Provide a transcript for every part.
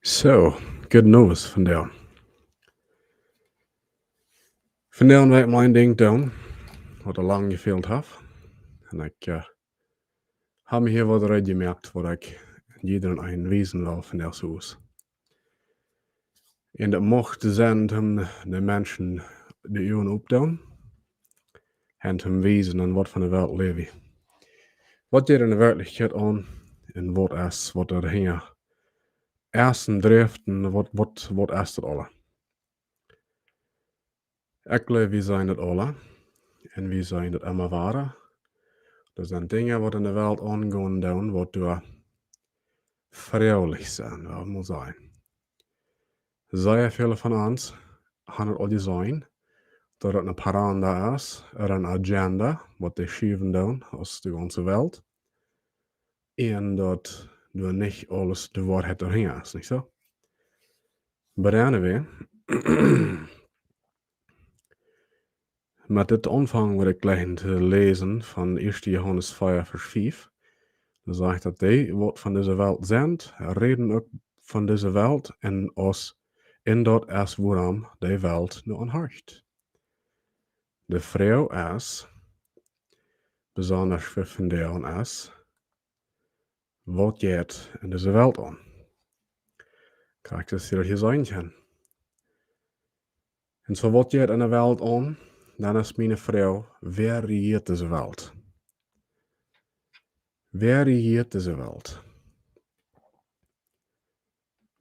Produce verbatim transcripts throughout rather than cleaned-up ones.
So, good news vondoag. Vondoag well ekj mien Dinkj doonen, waut aul lang jefält haft. Un ekj uh, hab mie hia waut reed jemoakt, waut ekj jieda eenen wiesen well vondoag soo. Un daut mucht sennen om de Menschen de Uagen opdoonen un om wiesen, en waut fa eene Welt läw wie. Waut jeit en de Werkjlichkjeit aun un waut es, waut doa hinja es un drift un waut, waut, waut es daut aula. Ekj jleew, wie seenen daut aula. Un wie seenen daut emma wada. Doa sent Dinja, waut en de Welt aungonen doonen, waut doa froaglich sent, well wie mol sajen. Sea väle von ons haben daut aul jeseenen, daut daut eene Propaganda es, ooda eene Agenda, waut dee schuwen doonen, aus de gaunze Welt. Un daut doa nich aules de Woarheit doahinja es, nich soo? But anyway, met dit aunfangen well ekj jlikj to läsen von ieeschte Johanes vea, Varsch fief. Doa sajcht daut, dee, waut von dise Welt sent, räden uk von dise Welt un aus, un daut es wuarom de Welt nu aun horcht. De Froag es, besonda fa vondoag es, waut jeit en dise Welt aun? Krakjt soo aus jie daut hia seenen kjennen. Un soo waut jeit en de Welt aun, dan es miene Froag, wäa rejieet dise Welt? Wäa rejieet dise Welt?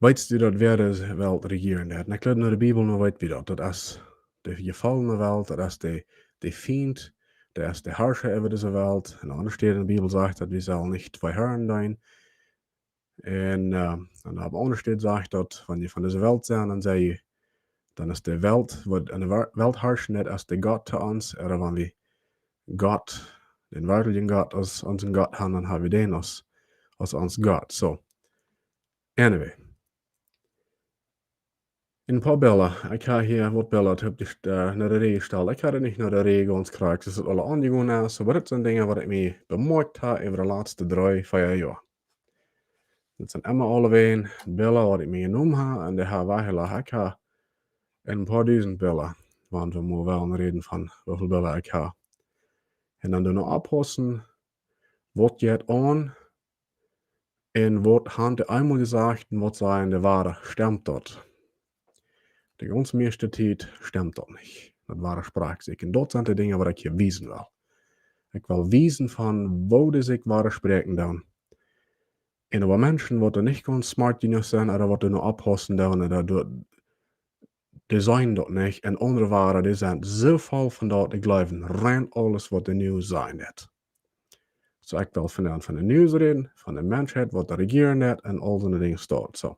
Weetst du daut, wäa dise Welt rejieren deit? Un ekj jleew, no de Bibel, nu weet wie daut. Daut es de jefollne Welt, daut es de, de Fient, daut es de Harscha äwa dise Welt. Un aun aundre Städen en de Bibel sajcht daut, wie sellen nich twee Harn deenen. Un, äh, un opp aundre Städ sajcht daut, wan jie von dise Welt sent, dan saj jie, dan es de Welt, waut en de Wel-, Welt harscht, nich aus de Gott to ons, ooda wan wie Gott, dän werkjlichen Gott, aus onsen Gott haben, dan haben wie dän aus, aus ons Gott. So, anyway. Een poa Bilda. Ekj hab hia waut Bilda opp de St-, äh, no de Rieej jestalt. Ekj hab daut nich no de Rieej gaunz krakjt, daut aula aunjegonen es, oba daut sent Dinja, waut ekj mie bemoakt hab äwa de latste dree, vea Joa. Daut sent emma aulawäajen Bilda, waut ekj mie jenomen hab, un dee hab ekj wajchjelajcht. Ekj hab een poa dusent Bilda, wan wie mol wellen räden von woo väl Bilda ekj hab. Un dan doonen oppaussen, waut jeit aun, un waut haben dee eemol jesajcht un waut sajen dee wada, stemt daut? De gaunz mieeschte Tiet stemt daut nich. Daut wada sprakjt sikj. Un daut sent de Dinja, waut ekj hia wiesen well. Ekj well wiesen von woo dee sikj wada sprakjen doonen. Un äwa Menschen, waut doa nich gaunz smart jenuach sent, ooda waut doa no oppaussen doonen, ooda doa, dee seenen daut nich. Un aundre wada, dee sent soo voll von daut, dee jleewen rein aules, waut de News sajen deit. So, ekj well vondoag von de News räden, von de Menschheit, waut doa rejieren deit, un aul soone Dinja doa. So.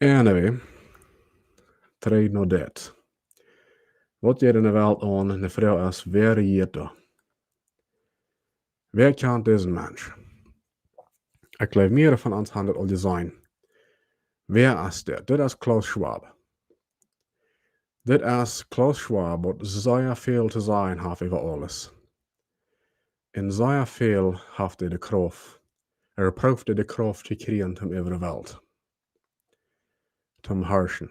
Anyway, trigj no dit. Waut jeit en de Welt aun, un de Froag es, wäa rejieet doa? Wäa kjant disen Mensch? Ekj jleew, mierere von ons haben daut aul jeseenen. Wäa es dit? Dit es Klaus Schwab. Dit es Klaus Schwab, waut sea väl to sajen haft äwa aules. Un sea väl haft hee de Krauft, hee proowt de Krauft to kjrieen om äwa de Welt to harschen.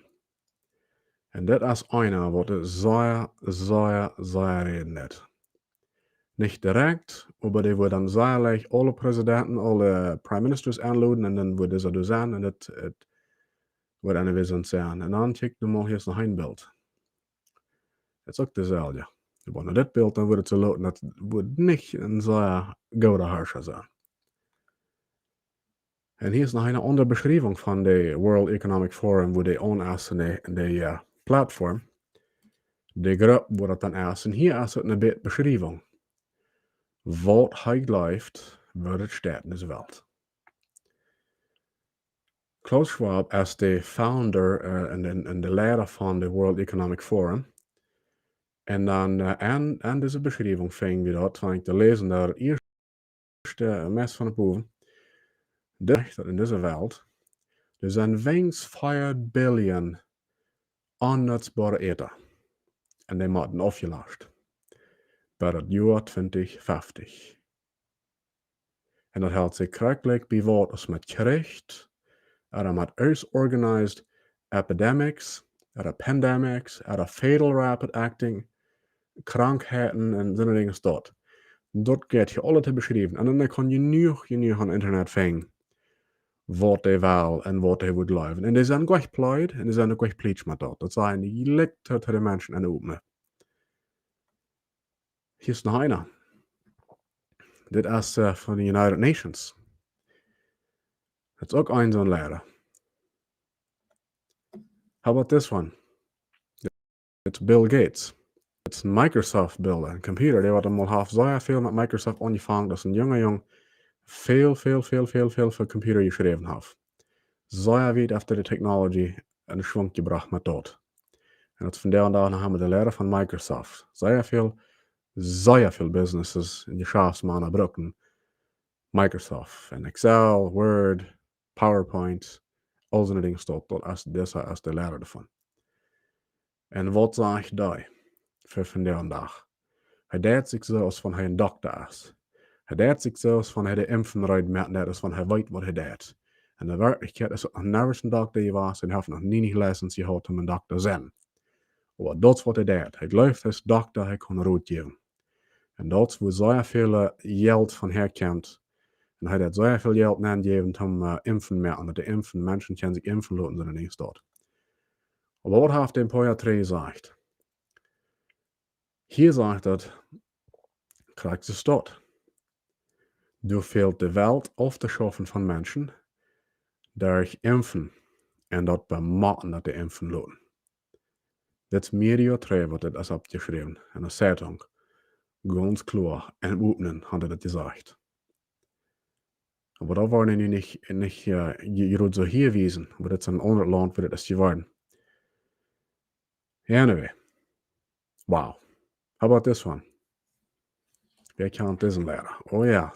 Un dit es eena, waut sea, sea, sea räden deit. Nich direkt, oba dee wudd dan sea leicht aule Presidenten, aule Prime Ministers enloden un dan wudd dee doa sennen un daut, daut wudd eena wia sennen. Un dan kjikj mol, hia es noch een Bilt. Daut es uk deeselwja. Oba no dit Bilt, dan wudd et soo looten, daut wudd nich een sea gooda Harscha sennen. Un hia es noch eene aundre Beschriewunk von de World Economic Forum, woo dee aun es en de, en de, äh, Plattform. De Grupp, woo daut dan es. Un hia es et eene Be-, Beschriewunk, waut hee jleeft, woo et steit en dise Welt. Klaus Schwab es de founder, äh, un, un, un de Leida von de World Economic Forum. Un dan, äh, aun, aun dise Beschriewunk fungen wie daut, wan ekj daut läsen, daut ieeschte, äh, meist von bowen. Daut, daut en dise Welt, doa sent weens vea Billion onnutzboare Äta. Un dee motten aufjelascht. Bat daut Joa twintich feftich. Un daut helt sikj krakjt bie waut aus met Kjrich, ooda met organized epidemics, ooda pandemics, ooda fatal rapid acting Krankheiten un soone Dinja es daut. Daut jeit hia aula to beschriewen. Un dan kaun jie jenuach, jenuach aun Internet finjen, waut dee well un waut dee wudd jleewen. Un dee sent goa pleed un dee sent goa pleed met daut. Daut sent dee jlikj to de Menschen en de opne. Hia es noch eena. Dit es, eh, von de United Nations. Daut es uk een soon Lehrer. How about this one? It's Bill Gates. It's Microsoft Bill, een computer, dee waut emol haft sea väl met Microsoft aunjefongen, daut es een junga Jung, väl, väl, väl, väl, väl fa computer jeschräwen haft. Sea wiet aun de technology en de Schwung jebrocht met daut. Un daut es vondoag dän Dach noch emma de Lehrer von Microsoft. Sea väl, sea väl businesses un Jeschaftsmana brucken Microsoft. Un Excel, Word, PowerPoint, aul soone Dinja steit daut aus, daut es de Lehrer doavon. Un waut sajcht dee fa vondoag dän Dach? Hee deit sikj soo aus wan hee een Dokta es. Hee deit sikj soo aus wan hee de Imfen reed moaken deit, aus wan hee weet waut hee deit. Un en Werkjlichkjeit es hee noch nuscht een Dokta jewast un haft noch nie nich license jehaut om een Dokta to sennen. Oba daut es waut hee deit. Hee jleeft, hee es Dokta, hee kaun Rot jäwen. Un daut es wua sea väl, eh, Jelt von häakjemt. Un hee haft sea väl Jelt nenjejäft om, eh, Imfen moaken, daut de Imfen, Menschen kjennen sikj imfen loten, soone Dinja steit. Oba waut haft dee een poa Joa trigj jesajcht? Hia sajcht daut, krakjt soo steit. Doa fält de Welt auftoschaufen von Menschen derch Imfen un daut bemotten, daut dee imfen loten. Dit es mea Joa trigj waut dit es oppjeschräwen en de Zeitung. Gaunz kloa un open haft hee daut jesajcht. Oba daut woaren wie nu nich, nich, eh, je-, jeroot soo hia wiesen, oba dit es een aundret Launt, wua dit es jeworden. Anyway. Wow. How about this one? Wäa kjant disen Lehrer? Oh jo.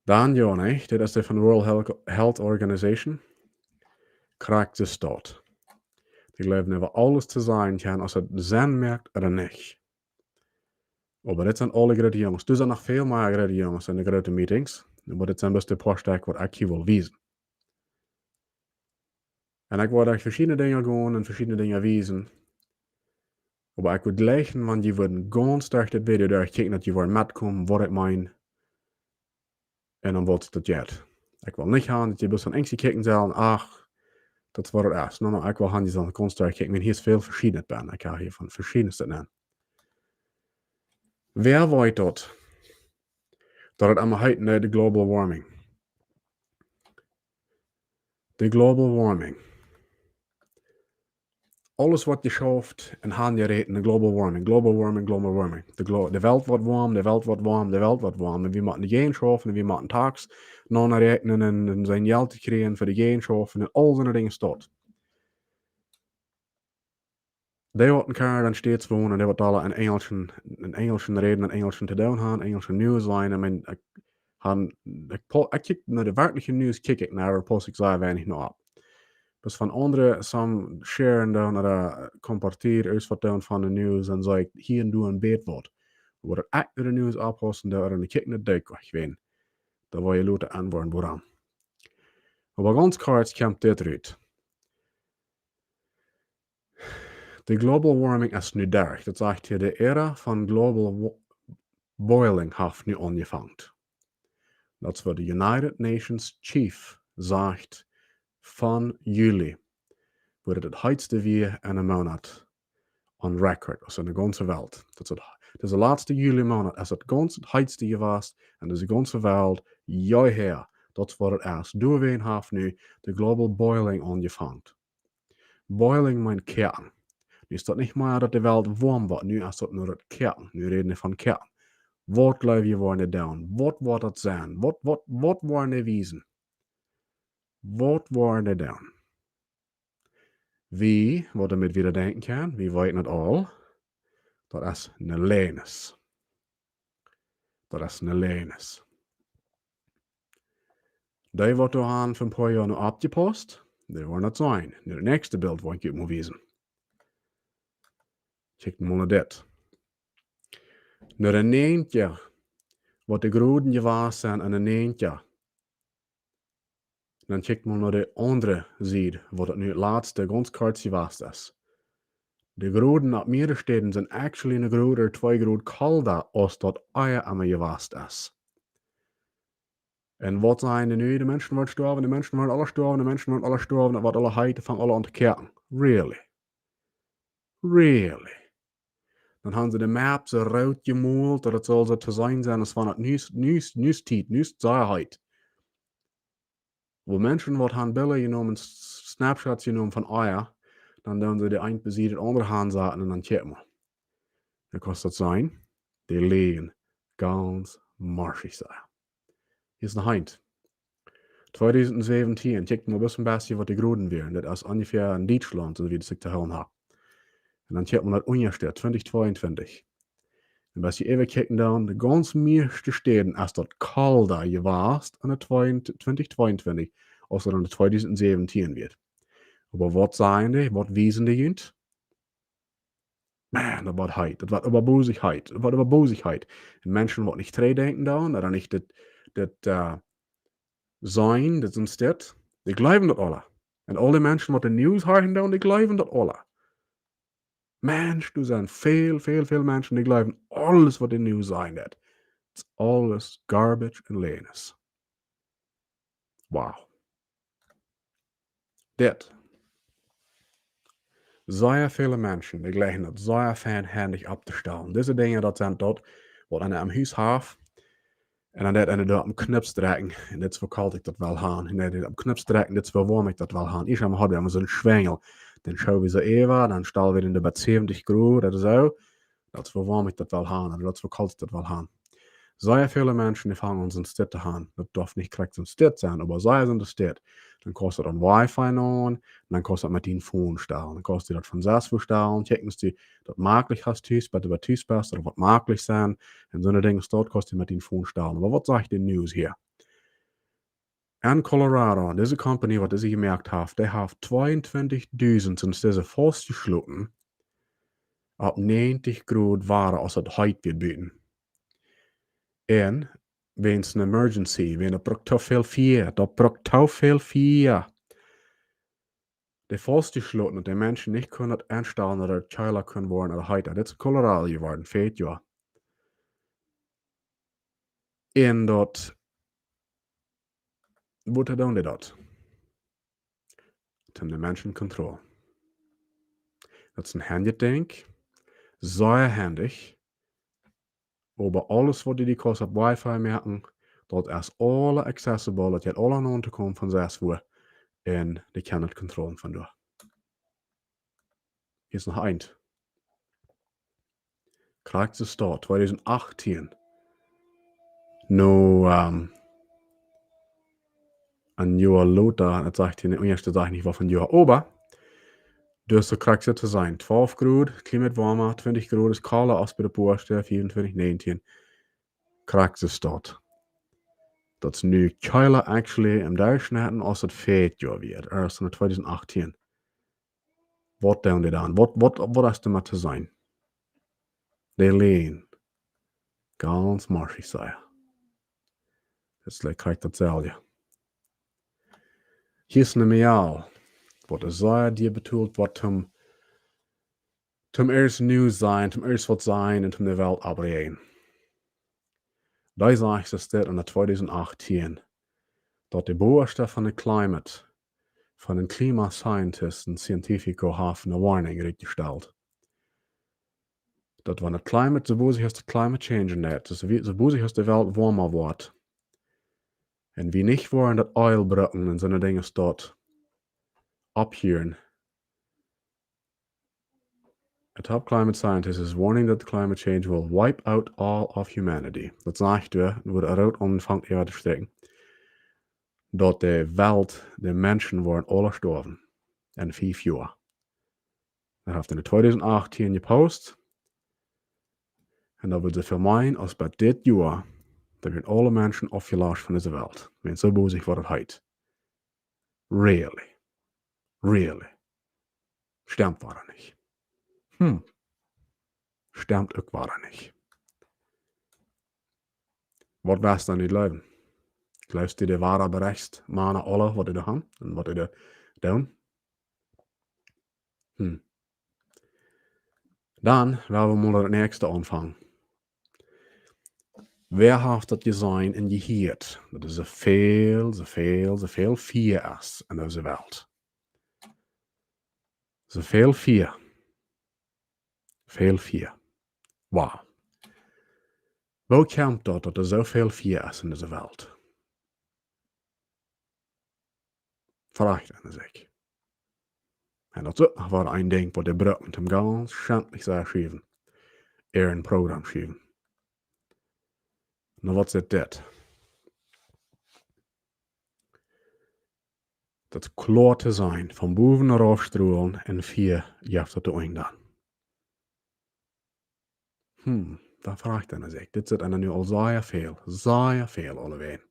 Dan jo, nich? Dit es dee von de World Health, Health Organization. Krakjt soo steit. Dee jleewen äwa aules to sajen kjennen, aus et Senn moakt ooda nich. Oba dit sent aule groote Junges. Doa sent noch väl mea groote Junges en de groote Meetings. Oba dit sent bloos de poa Stekj waut ekj hia well wiesen. Un ekj woa derch veschiedne Dinja gonen un veschiedne Dinja wiesen. Oba ekj wudd jleichen, wan jie wudden gaunz derch dit Video derchkjikjen, daut jie woaren metkomen, waut ekj meen. Un om waut et jeit. Ekj well nich haben, daut jie bloos aun Enjstje kjikjen sellen, ach, daut es waut et es. No, no, ekj well haben, jie sellen gaunz derchkjikjen, wiels hia es väl veschiednet bie. Ekj hab hia von veschiednet nenn. Wäa weet daut? Daut et emma heet, nä, de global warming. De global warming. Aules woat jeschauft un hanjeräten, de global warming, global warming, global warming. De glo-, de Welt woat woam, de Welt woat woam, de Welt woat woam. Un wie motten doajäajen schaufen, un wie motten Tax noräakjnen un, un seenen Jelt to kjrieen fa doajäajen schaufen un aul soone Dinja steit. Dee waut en Kanada un States wonen, dee waut aula en Enjlisch, en Enjlisch räden, en Enjlisch to doonen haben, Enjlische News seenen. Ekj meen, ekj han, ekj po-, ekj kjikj no de werkjliche News, kjikj ekj no, oba post ekj sea weinich no opp. Bloos wan aundre some sharen doonen ooda kompartieren, irjent waut doonen von de News, dan see ekj hia un doa een bät waut. Oba daut ekj no de News oppaussen doo, ooda nich kjikjen, daut doo ekj nich, wiels dan woa jie lota aunwoaren wuarom. Oba gaunz kort kjemt dit rut. De global warming es nu derch. Daut sajcht hia, de Era von global wa-, boiling haft nu aunjefongen. Daut es waut de United Nations Chief sajcht von Juli, wua et daut heetste wia en een Moonat on record, aulsoo en de gaunze Welt. Daut es daut, daut es de latste Juli Moonat, es daut gaunz daut heetste jewast en de gaunze Welt, jo, jo, daut es waut et es. Doawäajen haft nu de global boiling aunjefongen. Boiling meent koaken. Nu es daut nich mea daut de Welt woam woat, nu es daut mau daut koaken. Nu räden wie von koaken. Waut jleew jie woaren dee doonen? Waut woat daut sennen? Waut, waut, waut woaren dee wiesen? Waut woaren dee doonen? Wie, waut doamet wieda denkjen kaun, wie weeten et aul, daut es ne Läajes. Daut es ne Läajes. Dee waut doa han fa een poa Joa no oppjepaust, dee woaren daut seenen. Nu daut näakjste Bilt woa ekj junt mol wiesen. Kjikj mol no dit. No de näajentja, waut de Groden jewast sent en de näajentja. Dan kjikj mol no de aundre Sied, waut daut nu daut latste gaunz kort jewast es. De Groden opp mearere Städen sent actually ne Grod ooda twee Grod kolda aus daut ea emma jewast es. Un waut sajen dee nu? De Menschen woaren stoawen, de Menschen woaren aula stoawen, de Menschen woaren aula stoawen, daut woat aula heet, daut fangt aula aun to koaken. Really? Really? Dan haben see de Map soo root jemolt, daut et saul soo to seenen sennen, aus wan et nu es, nu es, nu es Tiet, nu es et sea heet. Wua Menschen waut haben Bilda jenomen, S-, Snapshots jenomen von Eia, dan doonen see de eent bie Sied daut aundre hansaten un dan kjikj mol. Dan kaust daut seenen, dee läajen gaunz morschich sea. Hia es noch eent. Tweedusent säwentieen, kjikj mol bloos een bät waut de Groden wieren. Daut es onjefäa en Dietschlaunt, soo aus daut sikj to hoolen haft. Un dan kjikj mol no unja Städ, twintich tweeuntwintich. Un aus jie äwa kjikjen dan, de gaunz mieeschte Städen es daut kolda jewast aun de tweeuntwintich, twintich tweeuntwintich, aus daut aun de tweedusent säwentieen wia. Oba waut sajen dee, waut wiesen dee junt? Man, daut woat heet, daut woat äwabosich heet, daut woat äwabosich heet. Un Menschen waut nich trigj denkjen dan, ooda nich dit, dit, äh, seenen, dit sent Städ, dee jleewen daut aula. Un aule Menschen waut de News hieren dan, dee jleewen daut aula. Mensch, doa sent väl, väl, väl Menschen, dee jleewen aules waut de News sajen deit. Daut es aules garbage un Läajes. Wow. Dit. Sea väle Menschen, dee jleichen daut sea fein hendich opptostalen. Dise Dinja, daut sent daut, waut eena em Hus haft. Un dan deit eena doa opp een Knoop drekjen, un dit es woo kolt ekj daut well haben. Un dan deit eena opp een Knoop drekjen, dit es woo woam ekj daut well haben. Ieescht emol haud wie emol soon Schwenjel. Dan schoow wie soo äwa, dan stald wie daut bie säwentich Grod ooda soo. Daut es woo woam ekj daut well haben, ooda daut es woo kolt ekj daut well haben. Sea väle Menschen, dee fangen aun soon Städ to haben. Daut darf nich krakjt soon Städ sennen, oba sea soone Städ. Dan kaust du dan Wi-Fi aun, dan kaust du daut met dien Phone stalen. Dan kaust du daut von sest wua stalen, kjikjen aus du daut mäajlich hast tus, bat du bie tus best, ooda waut mäajlich sennen. Un soone Dinja, daut kaust du met dien Phone stalen. Oba waut sajcht de News hia? En Colorado, dise Company, waut dise jemoakt haft, dee haft tweeuntwintichdusent, sent dise faustjeschloten, opp näajentich Grod woaren, aus et heet wia buten. Un wäajen een emergency, wäajen daut brukt too väl Fia, daut brukt too väl Fia. Dee faustjeschloten, daut de Menschen nich kunnen daut aunstalen, daut et kjeela kunn woaren, ooda heeta. Dit es Colorado jeworden, väajet Joa. Un daut, woo doonen dee daut? Toom de Menschen control. Daut es een hendjet Dinkj, sea hendich, oba aules waut du kaust opp Wi-Fi moaken, daut es aula accessible, daut jeit aula aun to komen von sest wua. Un dee kjennen daut controllen von doa. Hia es noch eent. Krakjt soo steit, tweedusent achtieen. Nu, ähm, een Joa lota, daut sajcht hia, de ieeschte sajcht nich waut von Joa, oba, dus soo krakjt soo to sennen. Twalf Grod, Klima woama, twintich Grod es kolda aus bie de Post, vieeuntwintich näajentieen. Krakjt soo steit. Daut es nu kjeela actually em Derchschnitt aus et väajet Joa wia, aus en tweedusent achtieen. Waut doonen dee dan? Waut, waut, waut es doa met to seenen? Dee läajen gaunz morschich sea. Daut es like krakjt daut selwje. Hia es een Mejal, waut sea dia betolt woat, om, om ieescht News sennen, om ieescht waut sennen un om de Welt opprieejen. Dee sajcht, es dit en tweedusent achtieen, daut de Boastoff von de Climate, von een Klima-Scientist, een Scientifico, haft eene Warnung rutjestalt. Daut wan de Climate, soo aus daut climate change en daut, soo aus daut de Welt woama woat, un wie nich woaren daut Eel brucken un soone Dinja staut opphieren, a top climate scientist is warning that climate change will wipe out all of humanity. Daut sajcht hee, woo de Welt aunfangt äwa to strakjen, daut de Welt, de Menschen woaren aula stoawen en fief Joa. Daut haft hee en tweedusent achtieen jepost. Un daut wudd soo väl meenen, aus bie dit Joa, daut wieren aule Menschen aufjelascht von dise Welt. Wan soo bosich woat et heet. Really? Really? Stemt woa nich. Hm. Stemt uk woa nich. Waut woascht dan nu jleewen? Jleefst du de Wadaberechts, Mana, aule, waut dee doa han un waut dee doa doonen? Hm. Dan woa wie mol daut näakjste aunfangen. Wäa haft daut jeseenen un jehieet, daut doa soo väl, soo väl, soo väl Fia es en dise Welt? Soo väl Fia. Väl Fia. Wow. Woo kjemt daut, daut doa soo väl Fia es en dise Welt? Frajcht eena sikj. Un daut es uk noch wada een Dinkj, waut dee brucken, om gaunz schentlich to schiewen. Äa Programm schiewen. Nu, waut sajcht dit? Daut kloa to seenen, von bowen rauf strolen un Fia jeft daut doa unjen dan. Hm, dan frajcht eena sikj. Dit sitt eena nu aul sea väl, sea väl aulawäajen.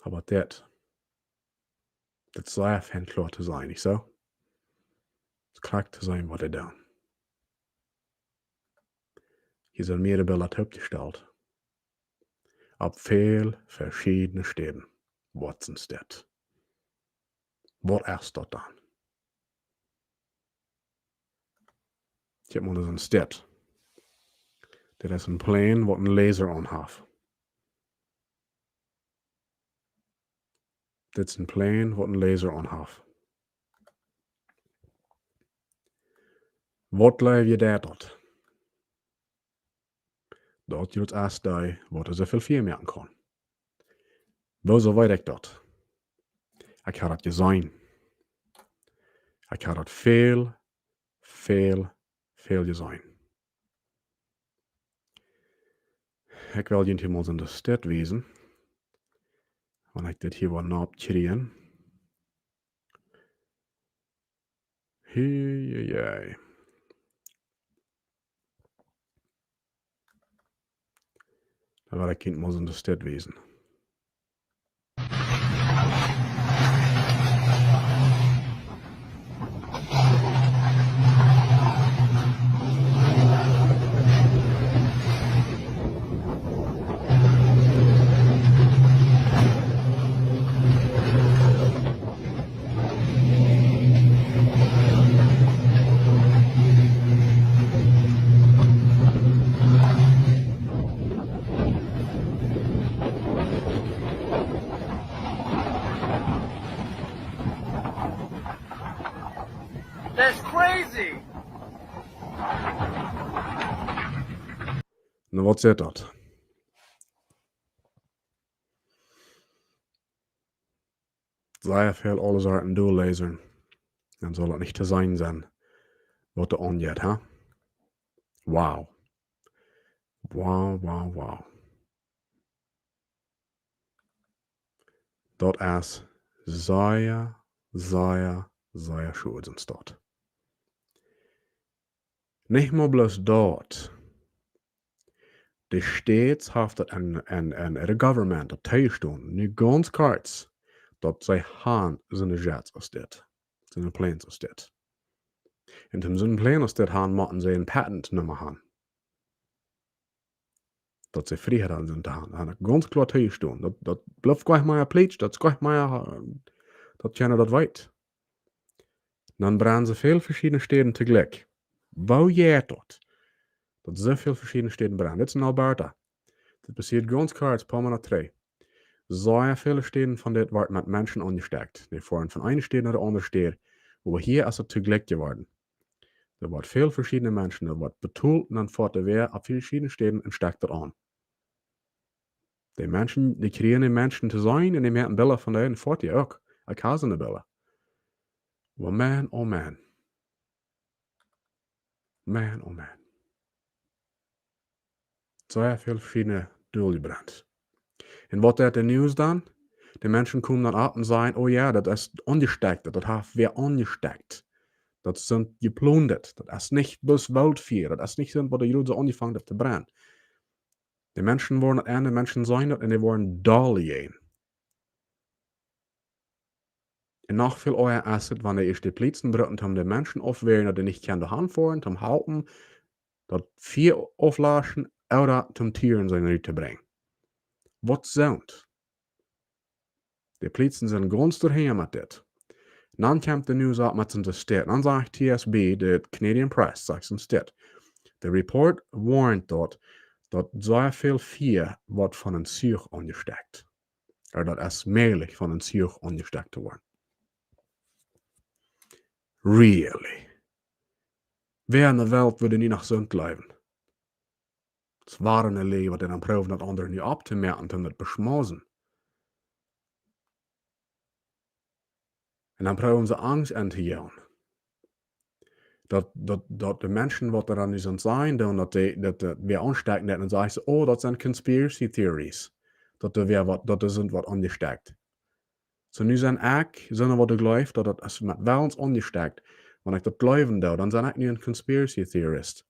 Oba dit, dit es sea fein kloa to seenen, nich soo? Daut es krakjt to seenen, waut dee doonen. Hia sent mearere Bilda oppjestalt. Opp väl veschiedne Städen. Waut es dit? Waut es daut dan? Kjikj mol, daut es een Städ. Daut es een Plane, waut een Laser aun haft. Dit es een Plane, waut een Laser aun haft. Waut jleew jie, deit daut? Daut jeft ieescht dee, waut soo väl Fia moaken kaun. Woo soo weet ekj daut? Ekj hab daut jeseenen. Ekj hab daut väl, väl, väl jeseenen. Ekj well junt hia mol soo een Städ wiesen. Wan ekj dit hia woa nopp kjrieen. Hei, hei, hei. Dan woa ekj junt mol soo een Städ wiesen. That's crazy! Nu, waut sajcht daut? Sea väl aule Sorten Dual Lasern. Dan saul daut nich to seenen sennen, waut doa aunjeit, ha? Wow. Wow, wow, wow. Daut es sea, sea, sea schwoa, sent daut. Nich mau bloos daut. De States haft daut en, en, en de government daut toojestonen, nu gaunz kort, daut see han soone Jets aus dit, soone Planes aus dit. Un om soone Plane aus dit han, motten see een Patent Numma han. Daut see Frieheit han, soone to han. Daut han see gaunz kloa toojestonen. Daut, daut blift goanich mea pleetsch, daut es goanich mea, daut kjeena daut weet. Dan brennen see väl veschiedne Städen toojlikj. Woo jeit daut? Daut soo väl veschiedne Städen brennen. Dit es en Alberta. Dit passieet gaunz kort, poa Moonat trigj. Sea väle Städen von dit woat met Menschen aunjestekjt. Dee foaren von eene Staut no de aundre Staut. Oba hia es et toojlikj jeworden. Doa woat väl veschiedne Menschen, doa woat betolt un dan foat dee wada opp veschiedne Städen un stekjt daut aun. De Menschen, dee kjrieen de Menschen to seenen un dee moaken Bilda von dee un foat dee uk. Ekj hab soone Bilda. Oba man, oh man. Man, oh man. Sea väl veschiedne Dual Lasern. Un waut deit de News dan? De Menschen komen dan opp un sajen: "Oh jo, daut es aunjestekjt, daut haft wäa aunjestekjt. Daut sent jeplondet, daut es nich bloos Wildfia, daut es nich soo, waut doa jrod soo aunjefongen haft to brennen." De Menschen woaren daut en, de Menschen seenen daut un dee woaren doll jäajen. Un noch väl oaja es et, wan dee ieescht de Pliezen brucken, om de Menschen aufwäaren, daut dee nich kjennen doahan foaren, om halpen, daut Fia auflaschen, ooda om Tieren sennen rut to brinjen. Waut sent? De Polizisten sent gaunz derchhäa met dit. Dan kjemt de News opp met soon Stat. Dan sajcht T S B, de Canadian Press, sajcht soon Stat. De Report warnt daut, daut sea väl Vee woat von een Zuch aunjestekjt. Ooda daut es mäajlich von een Zuch aunjestekjt to woaren. Really? Wäa enne Welt wudd nu noch soont jleewen? Daut es wada eene Läajen, waut dee dan proowen daut aundre nu opptomoaken, om daut beschmausen. Un dan proowen see Angst auntojäwen. Daut, daut, daut de Menschen, waut doa dan nu sent, sajen, dan daut dee, daut, daut wäa aunjesteckt es, dan sajen see: "Oh, daut sent conspiracy theories." Daut doa wäa waut, daut doa sent waut aunjestekjt. Soo, nu sent ekj, sent waut ekj jleew, daut daut es met Wellen aunjestekjt. Wan ekj daut jleewen doo, dan sie ekj nu een conspiracy theorist.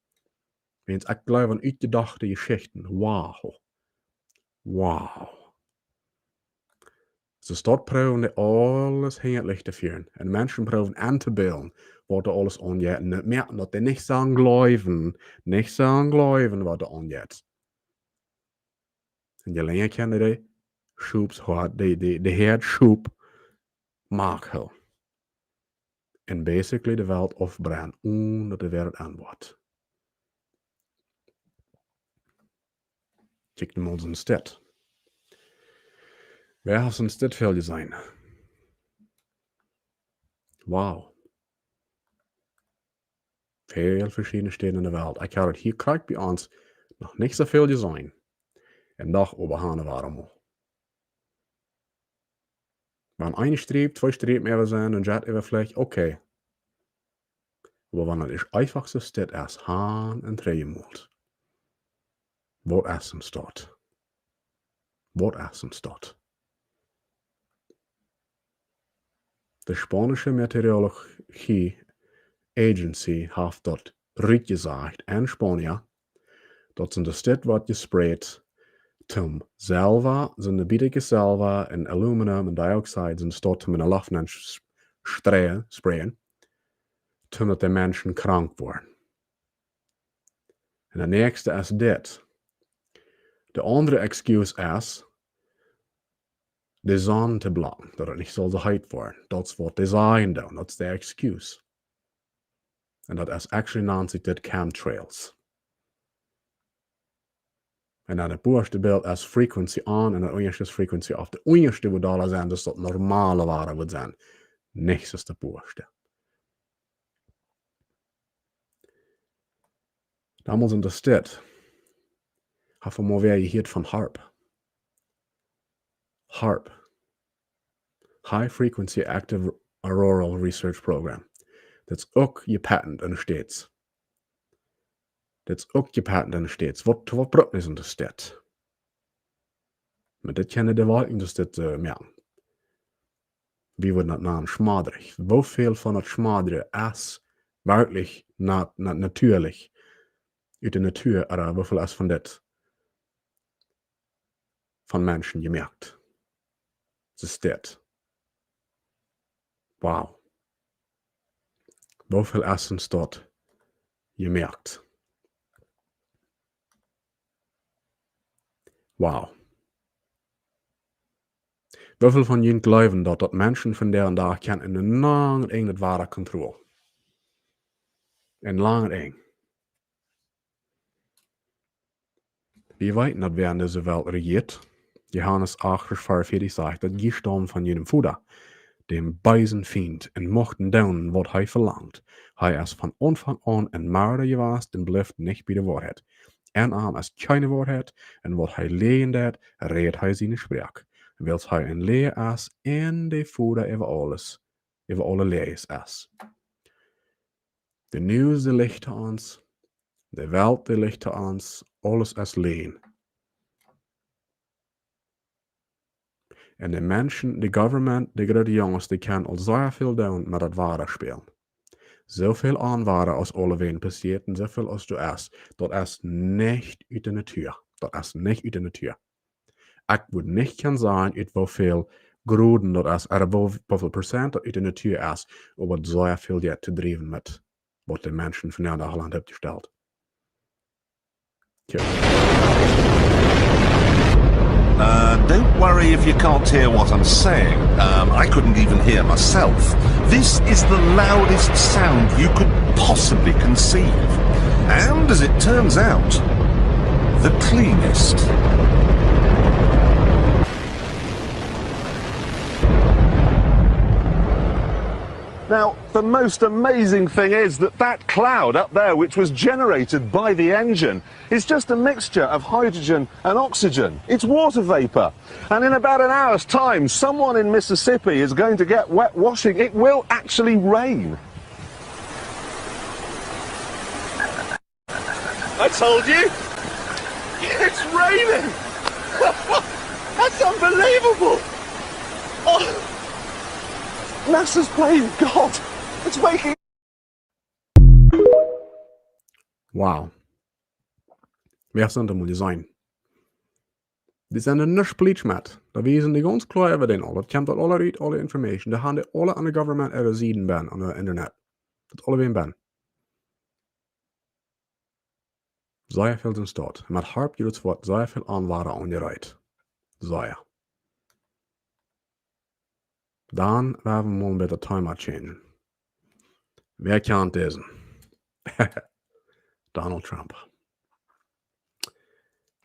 Wiels ekj jleew aun utjedochte Jeschichten. Wow. Wow. Soo, daut proowen dee aules hinjat Licht to fieren. Un Menschen proowen auntobillen, waut doa aules aunjeit. Un daut moakt daut dee nich sellen jleewen, nich sellen jleewen, waut doa aunjeit. Un je lenja kjennen dee Schopshoad, dee, dee, dee Häad Schop, moak hee. Un basically de Welt aufbrennen, onen daut de Welt aunwoat. Kjikj mol soon Stat. Wäa haft soon Stat väl jeseenen? Wow. Väl veschiedne Städen enne Welt. Ekj haud daut hia krakjt bie ons noch nich soo väl jeseenen. Un doch, oba han wie waut emol. Wan een Striep, twee Striep mea sent, dan jeit et veleicht, okay. Oba wan et eefach soo steit aus han un dreemolt. Waut es em Staut? Waut es em Staut? De Spaunische Meteorologie Agency haft daut rutjesajcht en Spanien, daut see de Staut woat jespreet, toom Selwa, soo een bät Selwa un Aluminum un Dioxide, soo daut toom enne Loft nenn s-, streien, sprayen, toom daut de Menschen krank woaren. Un de näakjste es dit. De aundre excuse es, de Sonn to blocken, daut et nich saul soo heet woaren. Daut es waut dee sajen dan, daut es de excuse. Un daut es actually nant sikj dit chemtrails. Un dan daut bowaschte Bilt es frequency on un daut unjaschte es frequency off. De unjaschte woat dolla sennen, daut es daut normale Wada woat sennen. Nich daut bowaschte. Donmols en de Staut. Haft mol wäa jehieet von HAARP? HAARP. High Frequency Active Auroral Research Program. Daut es uk jepatent en de States. Daut es uk jepatent en de States. Waut, waut brukt et en de Staut? Met dit kjennen de Wolkjen dus dit, eh, moaken. Wie wudden daut nanen schmodrich. Woo väl von daut schmodre es werkjlich nat-, nat-, natieelich ut de Natua, ooda woo väl es von dit von Menschen jemoakt? Daut es dit. Wow. Woo väl es em Staut jemoakt? Wow. Woo väl von junt jleewen daut, daut Menschen vondoag dän Dach kjennen en een lang Enj daut Wada kontrollieren? Een lang Enj. Wie weeten daut wäa en dise Welt rejieet. Johanes acht, Varsch veeaunvieetich sajcht, daut jie staumen von jun Voda, dän beesen Fient, un muchten doonen waut hee velangt. Hee es von Aunfank aun een Mörda jewast un blift nich bie de Woarheit. En am es kjeene Woarheit, un waut hee läajen deit, rät hee siene Sproak. Wiels hee eene Läaja es un de Voda äwa aules, äwa aule Läajes es. De News, dee licht to ons, de Welt, dee licht to ons, aules es Läajen. Un de Menschen, de government, de groote Junges, dee kjennen aul soo väl doonen met daut Wada spälen. Soo väl aun Wada aus aulawäajen passieet un soo väl aus doa es, daut es nich ut de Natua. Daut es nich ut de Natua. Ekj wudd nich kjennen sajen, ut woo väl Groden daut es, ooda woo, woo väl Prozent daut ut de Natua es, oba daut es soo väl Jelt to driewen met waut de Menschen vondoag aula aun haben jestalt. Tja. Uh, don't worry if you can't hear what I'm saying. Um, I couldn't even hear myself. This is the loudest sound you could possibly conceive. And, as it turns out, the cleanest. Now, the most amazing thing is that that cloud up there, which was generated by the engine, is just a mixture of hydrogen and oxygen. It's water vapor. And in about an hour's time, someone in Mississippi is going to get wet washing. It will actually rain. I told you. It's raining. That's unbelievable. Oh, NASA's playing God. It's making Wow. Wäa sent dee mol jeseenen? Dee sent doa nich politisch met. Doa wiesen dee gaunz kloa äwa dän aul. Daut kjemt daut aula ut, aule Information. Dee haben dee aula aun de Government äare Sieden benn, aun daut Internet. Daut aula wäm benn. Sea väl sent doa. Met harp jie daut Wort, sea väl aunwoaren aunjereit. Sea. Dan woa wie mol een bät daut Thema changen. Wäa kjant disen? Donald Trump.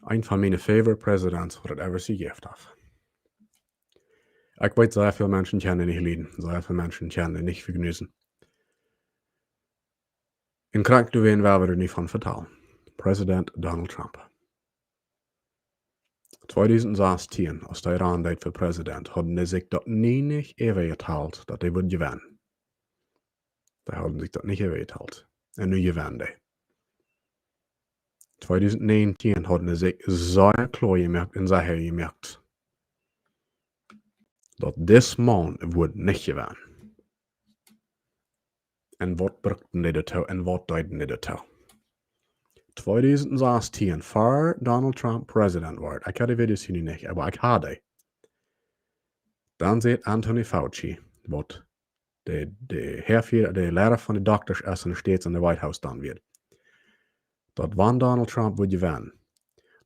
Een von miene favorite presidents waut et ever jejäft haft. Ekj weet, sea väl Menschen kjennen dän nich lieden, sea väl Menschen kjennen dän nich vejneeten. Un krakjt doawäajen woa wie nu von vetalen. President Donald Trump. Tweedusent sastieen, aus hee raun deed fa President, hauden dee sikj daut nie nich äwajetalt, daut hee wudd jewennen. Dee hauden sikj daut nich äwajetalt. Un nu jewennen dee. Tweedusent näajentieen hauden dee sikj sea kloa jemoakt un sea jemoakt, daut dis Maun wudd nich jewennen. Un waut bruckten dee doatoo un waut deeden dee doatoo? Tweedusent sastieen, ver Donald Trump President wort. Ekj haud de Videos hia nu nich, oba ekj haud dee. Dan säd Anthony Fauci, waut de, de Häafia, de Leida von de Doktasch es en de States en de White House dan wia, daut wan Donald Trump wudd jewennen,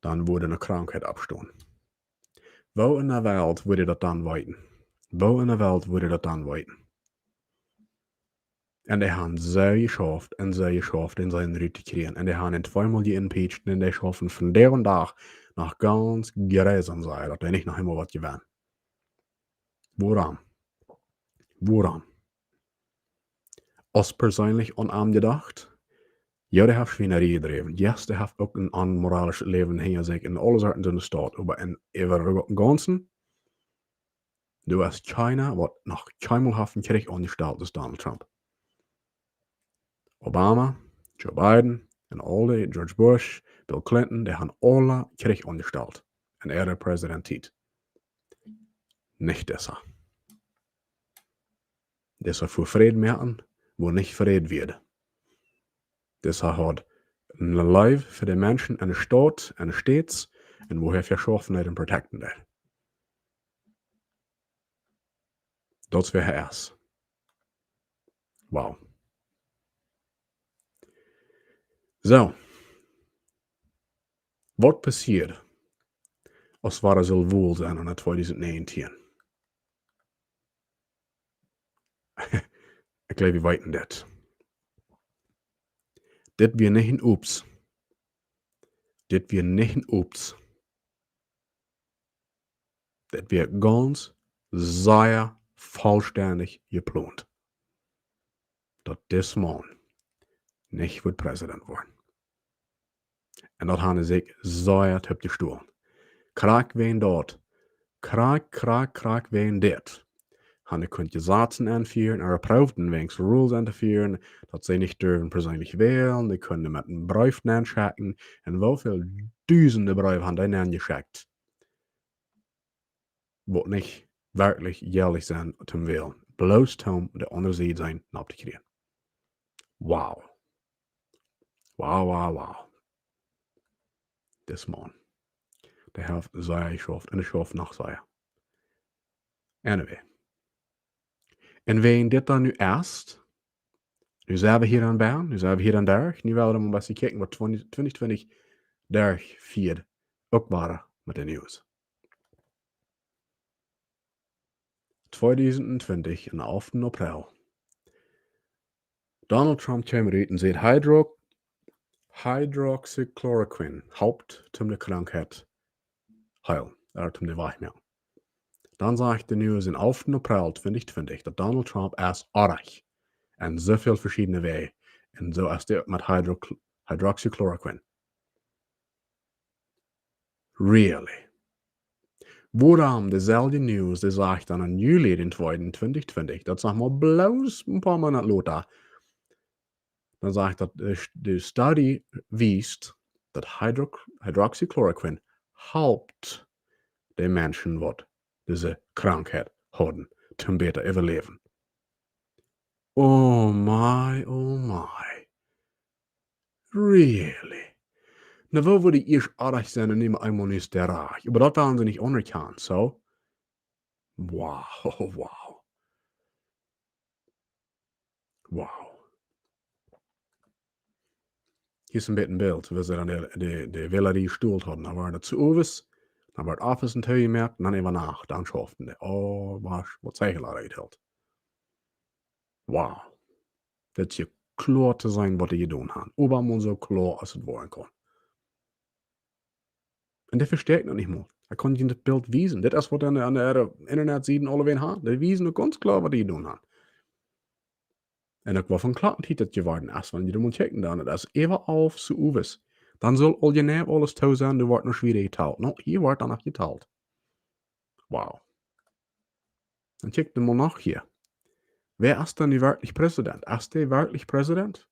dan wudd eene Krankheit oppstonen. Woo en de Welt wudd hee daut dan weeten? Woo en de Welt wudd hee daut dan weeten? Un dee haben sea jeschauft un sea jeschauft, dän rut to kjrieen. Un dee haben am tweemol jeimpeached un dee schaufen vondoag dän Dach noch gaunz jresam, saj, daut hee nich noch eemol wudd jewennen. Wuarom? Wuarom? Aus perseenlich aun am jedocht, jo, dee haft Schwienarie jedräwen. Yes, dee haft uk een onmoralischet Läwen hinja sikj un aule Sachen en de Staut, oba en äwa gaunzen, doa es kjeena, waut noch kjeenmol haft een Kjrich aunjestalt aus Donald Trump. Obama, Joe Biden un aul dee, George Bush, Bill Clinton, dee haben aule Kjrich aunjestalt en äare Presidenttiet. Nich disa. Disa wia fa Fräd moaken, wua nich Fräd wia. Disa haud een Leew fa de Menschen en de Staut, en de States, un wua hee fa jeschauft haud un protecten deed. Daut wia hee ieescht. Wow. Soo. Waut passieed, aus woat et soo wol sennen aun tweedusent näajentieen? Ekj jleew, wie weeten dit. Dit wia nich een Oops. Dit wia nich een Oops. Dit wia gaunz sea vollstendich jeplont, daut dis Maun nich wudd President woaren. Un daut haben see sikj sea toop jestolen. Krakjt wäajen daut, krakjt, krakjt, krakjt wäajen dit, haben see kunt Jesazen enfieren, ooda proowden weens Rules entofieren, daut see nich durwen perseenlich wälen, see kunnen met een Breef nenschekjen, un woo väl dusende Breew haben see nenjeschekjt, waut nich werkjlich jelich sent toom wälen, bloos toom de aundre Sied seenen opptokjrieen. Wow. Wow, wow, wow. Dis Maun, dee haft sea jeschauft un dee schauft noch sea. Anyway. Un wäajen dit dan nu ieescht, nu sent wie hia aun bie, nu sent wie hia aun derch, nu woa wie mol een bät kjikjen waut twintich, twintich twintich derchfieed, uk wada met de News. tweedusent twintich, aum alften April. Donald Trump kjeem rut un säd: Hydro-, Hydroxychloroquine halpt toom de Krankheit heelen, ooda toom de wajchmoaken. Dan sajcht de News aum alften April tweedusent twintich, daut Donald Trump es oajch enn soo väl veschiedne Wäaj. Un soo es daut met Hydro-, Hydroxychloroquine. Really? Wuarom deeselwje News, dee sajcht dan aum Juli dän tweeden, tweedusent twintich, daut sajcht mau bloos een poa Moonat lota, dan sajcht daut, de, de Studie wiest, daut Hydro-, Hydroxychloroquine halpt de Menschen, waut dise Krankheit hauden, toom bäta äwaläwen. Oh my, oh my. Really? Na, woo wudd ekj ieescht oajch sennen un nich eemol nich de Rach? Oba daut wellen see nich aunerkjanen, soo? Wow, wow. Wow. Hia es een bät een Bilt, woo see dan de, de, de Wälarie jestolt hauden. Dan wia daut soo owes, dan wort Office toojemoakt, un dan äwa Nacht, dan schauften dee. Oh, waut, waut see hia aul rajcht hilt. Wow. Daut es kloa to seenen, waut dee jedonen haben. Oba mau soo kloa aus et woaren kaun. Un dee vestonen daut nich mol. Ekj kaun junt daut Bilt wiesen. Dit es waut aun de, aun de Internetsieden aulawäajen haben. Dee wiesen uk gaunz kloa, waut dee jedonen haben. Un uk waut fa Klocktiet daut jeworden es, wan jie mol checken dan, daut es äwa alf soo owes. Dan saul aul jeneiw aules too sennen, doa woat noch wada jetalt. No, hia woat dan noch jetalt. Wow. Dan check dan mol noch hia. Wäa es dan nu werkjlich Präsident? Es dee werkjlich Präsident?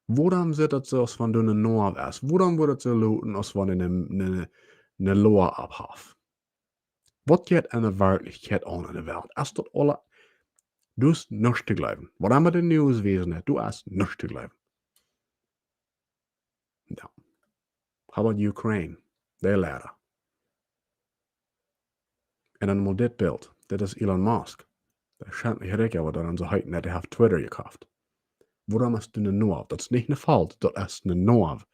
Wuarom sitt daut soo aus wan doa een Noav es? Wuarom woat daut soo loten aus wan eene, eene, eene Loa opphaft? Waut jeit enne Werkjlichkjeit aun enne Welt? Es daut aula, du hast nuscht to jleewen. Waut emma de News wiesen, du hast nuscht to jleewen. Jo. How about Ukraine? Dee Leida. Un dan mol dit Bilt. Dit es Elon Musk. Dee schient nich rikj, oba dan soo heet daut, dee haft Twitter jekoft. Wuarom es daut een Noav? Daut es nich een Falt, daut es een Noav.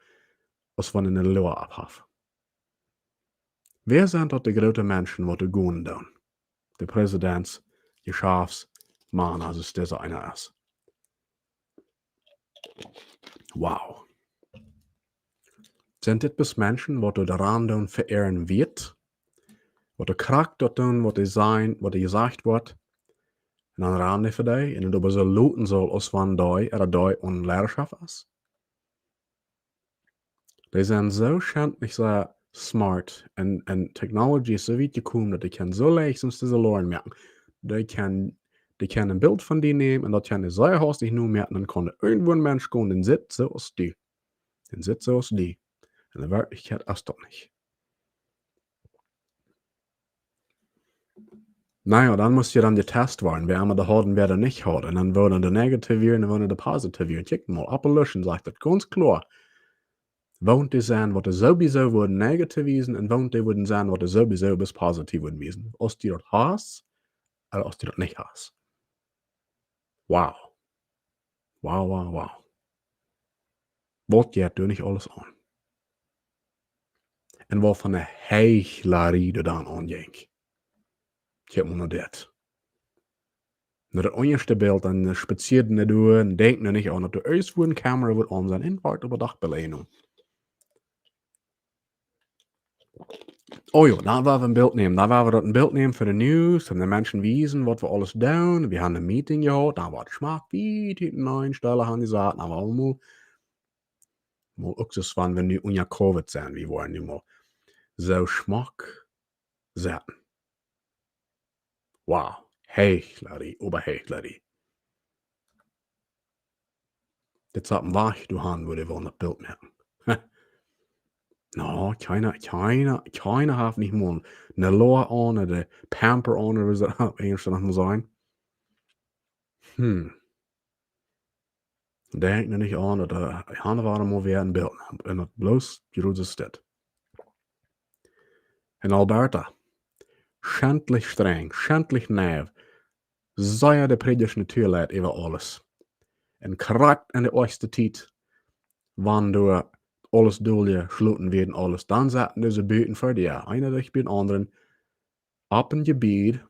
Aus wan eene Loa opphaft. Wäa sent daut de groote Menschen, waut doa gonen doonen? De Präsidents, Jeschaftsmaun, aus et dise eena es. Wow. Sent dit bloos Menschen, waut doa ran doonen fa äaren Wieet? Waut doa krakjt daut doonen, waut dee sajen, waut doa jesajcht woat? Un dan ran dee fa dee, un daut oba soo loten saul, aus wan dee, ooda dee aun Leidaschoft es? Dee sent soo schentlich soo smart un, un technology es soo wiet jekomen, daut dee kjennen soo leicht soone Loaren moaken. Dee kjennen, dee kjennen een Bilt von die nämen un daut kjennen see sea hastich nomoaken, dan kaun irjentwua een Mensch gonen, dee sitt soo aus du. Dee sitt soo aus du. Un enne Werkjlichkjeit es daut nich. Na jo, dan must je dan jetest woaren, wäa emma daut haud un wäa daut nich haud. Un dan wudden dee negativ wieren un wudden dee positiv wieren. Check mol, opp de Listen sajcht daut gaunz kloa, woont dee sent, waut dee sowieso wudden negativ wiesen un woont dee wudden sent, waut dee sowieso bloos positiv wudden wiesen. Aus du daut hast, ooda aus du daut nich hast. Wow. Wow, wow, wow. Waut jeit doa nich aules aun? Un waut fa eene Heichlerie doa dan aunjinkj. Check mol no dit. No daut ieeschte Bilt, dan, eh, spazieed hee doa un denkjt noch nich aun, daut doa irjentwua eene Kamera wudd aun sennen, un wort opp de Dachbeleinunk. Oh jo, dan woa wie een Bilt nämen. Dan woa wie daut een Bilt nämen fa de News, un de Menschen wiesen, waut wie aules doonen. Wie haben een Meeting jehaut, dan wort schmock, wie die nein Stelle haben jesat, dan woa wie mol, mol uk soo aus wan wie nu unja Covid sent, wie woaren nu mol soo schmock sitten. Wow, Heichlerie, äwa Heichlerie. Dit saul een Wajch doa han, wua dee wellen daut Bilt moaken. No, kjeena, kjeena, kjeena haft nich mol eene Loa aun, ooda Pamper aun, ooda waut see opp Enjelsch noch mol sajen. Hm. Denkj nu nich aun, daut, eh, han wie mol wada een Bilt, un daut bloos jrods es dit. En Alberta, schentlich strenj, schentlich neiw, sea de prädjasch Natua leit äwa aules. Un krakjt enne oajchste Tiet, wan doa aules doljeschloten woat, aules, dan sitten dise Buten ver die, eena dicht bie dän aundren, opp een Jebied,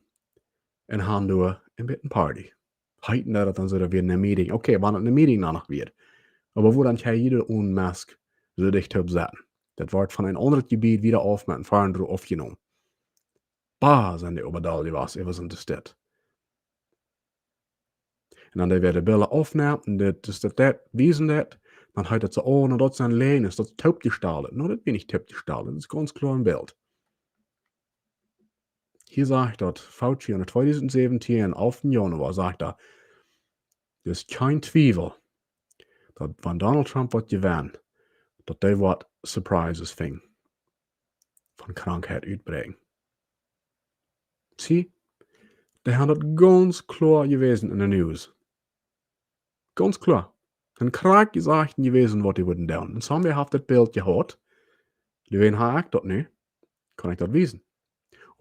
un han doa een bät Party. Heeten daut dan soo, daut wia een Meeting. Okay, wan et een Meeting dan noch wia. Oba woo dan kjenn jie doa one Mask soo dicht opp setten? Daut woat von een aundret Jebied wieda auf met een Fahndel aufjenomen. Bah, sent dee oba doll jewast, äwa soone Städ. Un dan dee wada de Bilda aufnämen, un dit, daut, daut, daut, wiesen daut. Dan heet et soo, oh, no, daut sent Läajes, daut es toopjestalt. No, daut wia nich toopjestalt, daut es gaunz kloa een Bilt. Hia sajcht daut Fauci en tweedusent säwentieen, alften Januar, sajcht hee, doa es kjeen Twiewel, daut wan Donald Trump woat jewennen, daut dee woat Surprises finjen von Krankheit utbräakjen. See, dee han daut gaunz kloa jewäsen en de News. Gaunz kloa. Un krakjt jesajcht un jewäsen, waut dee wudden doonen. Un somebody haft daut Bilt jehaut. Dee ween, ha ekj daut nu, kaun ekj daut wiesen.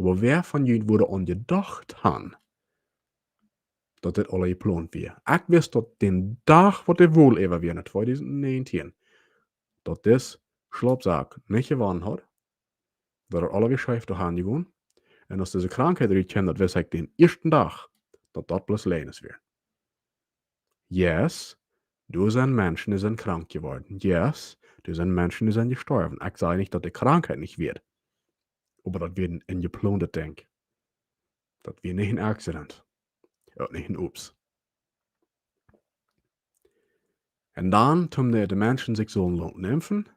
Oba wäa von junt wudd aun jedocht han, daut dit aula jeplont wia? Ekj wist daut dän Dach, waut de Wol äwa wia, en tweedusent näajentieen, daut dis Schlaupsack nich jewonnen haud, daut et aula wia scheef doahan jegonen. Un aus dise Krankheit rut kjeem, daut wist ekj dän ieeschten Dach, daut daut bloos Läajes wieren. Yes, doa sent Menschen, dee sent krank jeworden. Yes, doa sent Menschen, dee sent jestorwen. Ekj saj nich, daut de Krankheit nich wia. Oba daut wia een, een jeplontet Dinkj. Daut wia nich een Accident. Uk nich een Oops. Un dan, toom de, de Menschen sikj sullen loten impfen,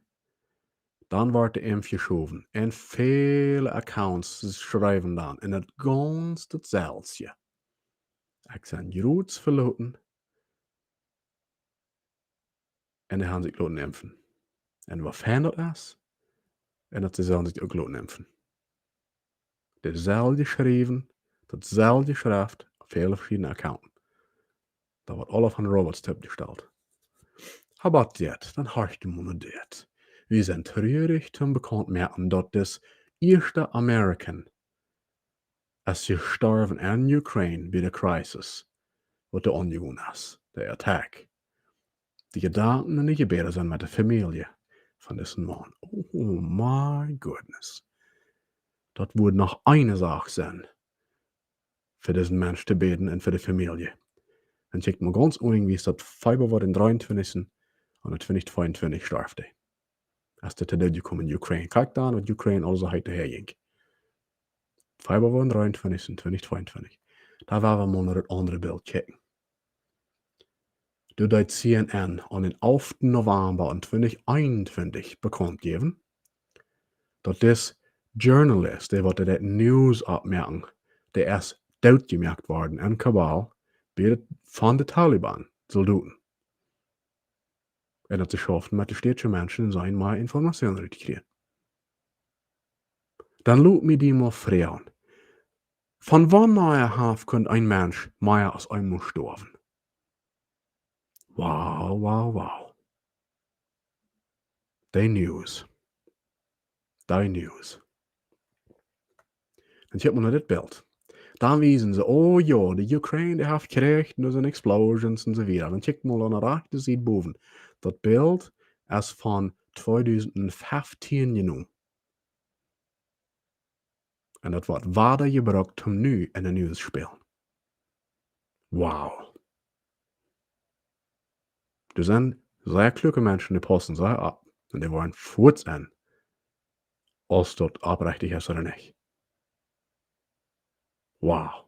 dan woat de Impf jeschowen. Un väle Accounts schriewen dan, un daut gaunz daut selwje. Ekj sie jrod veloten. Un dee han sikj loten impfen. Un woo fein daut es, un daut see sellen sikj uk loten impfen. Deeselwje schriewen, dautselwje Schreft, opp väle veschiedne Accounts. Daut woat aula von Robots toopjestalt. Oba daut, dan horcht mol no dit. Wie sent trurich toom bekaunt moaken, daut dis ieeschta American es jestorwen en Ukraine bie de Crisis, waut doa aunjegonen es, de Attack. De Jedanken un de Jebäda sent met de Famielje von disen Maun. Oh my goodness. Daut wudd noch eene Sach sennen, fa disen Mensch to bäden un fa de Famielje. Un kjikj mol gaunz unjen, woo es daut, Februar dän dreeuntwintichsten, un dän twintich tweeuntwintich storf hee. Aus hee to Doot kjeem en Ukraine. Kjikj dan, waut Ukraine aulsoo heet, doa häa jinkj. Februar dän dreeuntwintichsten, twintich tweeuntwintich. Dan woa wie mol no daut aundre Bilt kjikjen. Doa deed C N N aun dän alften November en twintich eenuntwintich bekaunt jäwen, daut dis Journalist, dee waut daut News oppmoaken, dee es dootjemoakt worden en Kabul, bie de, von de Taliban Soldoten. Un daut see schauften met de stätsche Menschen un sent mea Informationen rut to kjrieen. Dan lot mie die mol froagen, von wanea haft kunnt een Mensch mea aus eemol stoawen? Wow, wow, wow. De News. De News. Dan kjikj mol no dit Bilt. Dan wiesen see, oh jo, de Ukraine, dee haft Kjrich, doa sent Explosions un soo wieda. Dan kjikj mol aun de rajchte Sied bowen. Daut Bilt es von tweedusent fieftieen jenomen. Un daut woat wada jebrukt om nu en de News to spälen. Wow. Doa sent sea kluake Menschen, dee paussen sea opp. Un dee woaren fuaz en, aus daut opprechtich es ooda nich. Wow.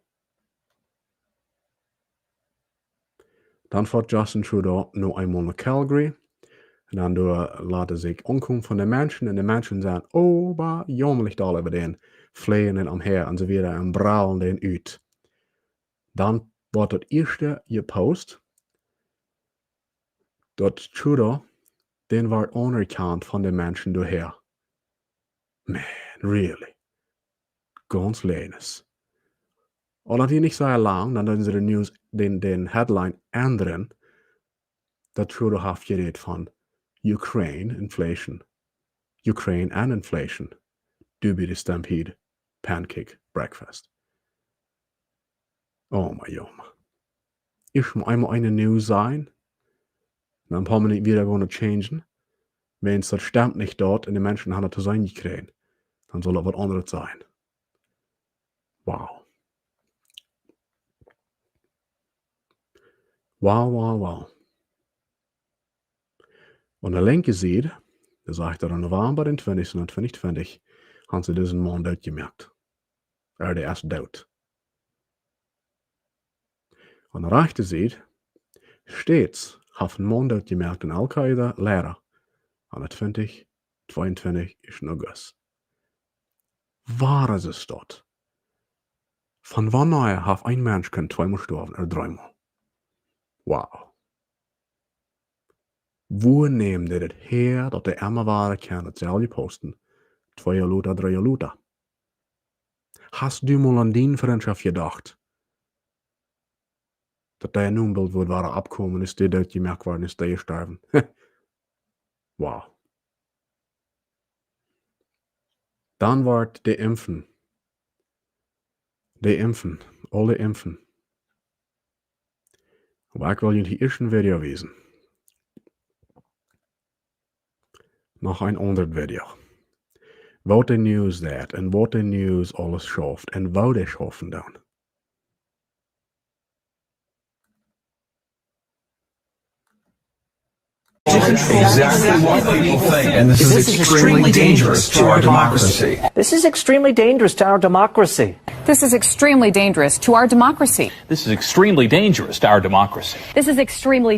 Dan foat Justin Trudeau noch eemol no Calgary. Un dan doa lot hee sikj aunkomen von de Menschen. Un de Menschen sent oba jaumlich doll äwa dän, fleajen dän omhäa un soo wieda un braulen dän ut. Dan woat daut ieeschte jepost, daut Trudeau, dän woat aunerkjant von de Menschen doa häa. Man, really? Gaunz Läajes. Aul daut wia nich soo lang, dan deeden see de News, dän, dän Headline endren, daut Trudeau haft jerät von Ukraine inflation. Ukraine and inflation. Due to the stampede pancake breakfast. Oh my, oh my. Ieescht mol eemol eene News sajen, dan een poa Minuten wieda gonen changen. Wan daut stemmt nich doa un de Menschen haben daut to seenen jekjräajen, dan saul daut waut aundret sennen. Wow. Wow, wow, wow. Aun de linkje Sied, doa sajcht et, aun November dän twintichsten twintig twintich, haben see disen Maun dootjemoakt. Hee es doot. Aun de rajchte Sied, steeds haft een Maun dootjemoakt, een Al-Qaida-Leida, aun de twintichsten, tweeuntwintichsten August. Woo es daut? Von wanea haft een Mensch kunt tweemol stoawen ooda dreemol? Wow. Wua nämen dee daut häa, daut dee emma wada kjennen daut selwje posten? Twee Joa lota, dree Joa lota. Hast du mol aun diene Frintschoft jedocht? Daut dee Nomenbilt wudd wada oppkomen, es dee dootjemoakt worden, es dee jestorwen. Wow. Dan wort de Impfen. De Impfen. Aule Impfen. Oba ekj well junt hia ieescht een Video wiesen. Noch een aundret Video. Waut de News deit un waut de News aules schauft un woo dee schaufen dan. Exactly what people think. And this is extremely dangerous to our democracy. This is extremely dangerous to our democracy. This is extremely dangerous to our democracy. This is extremely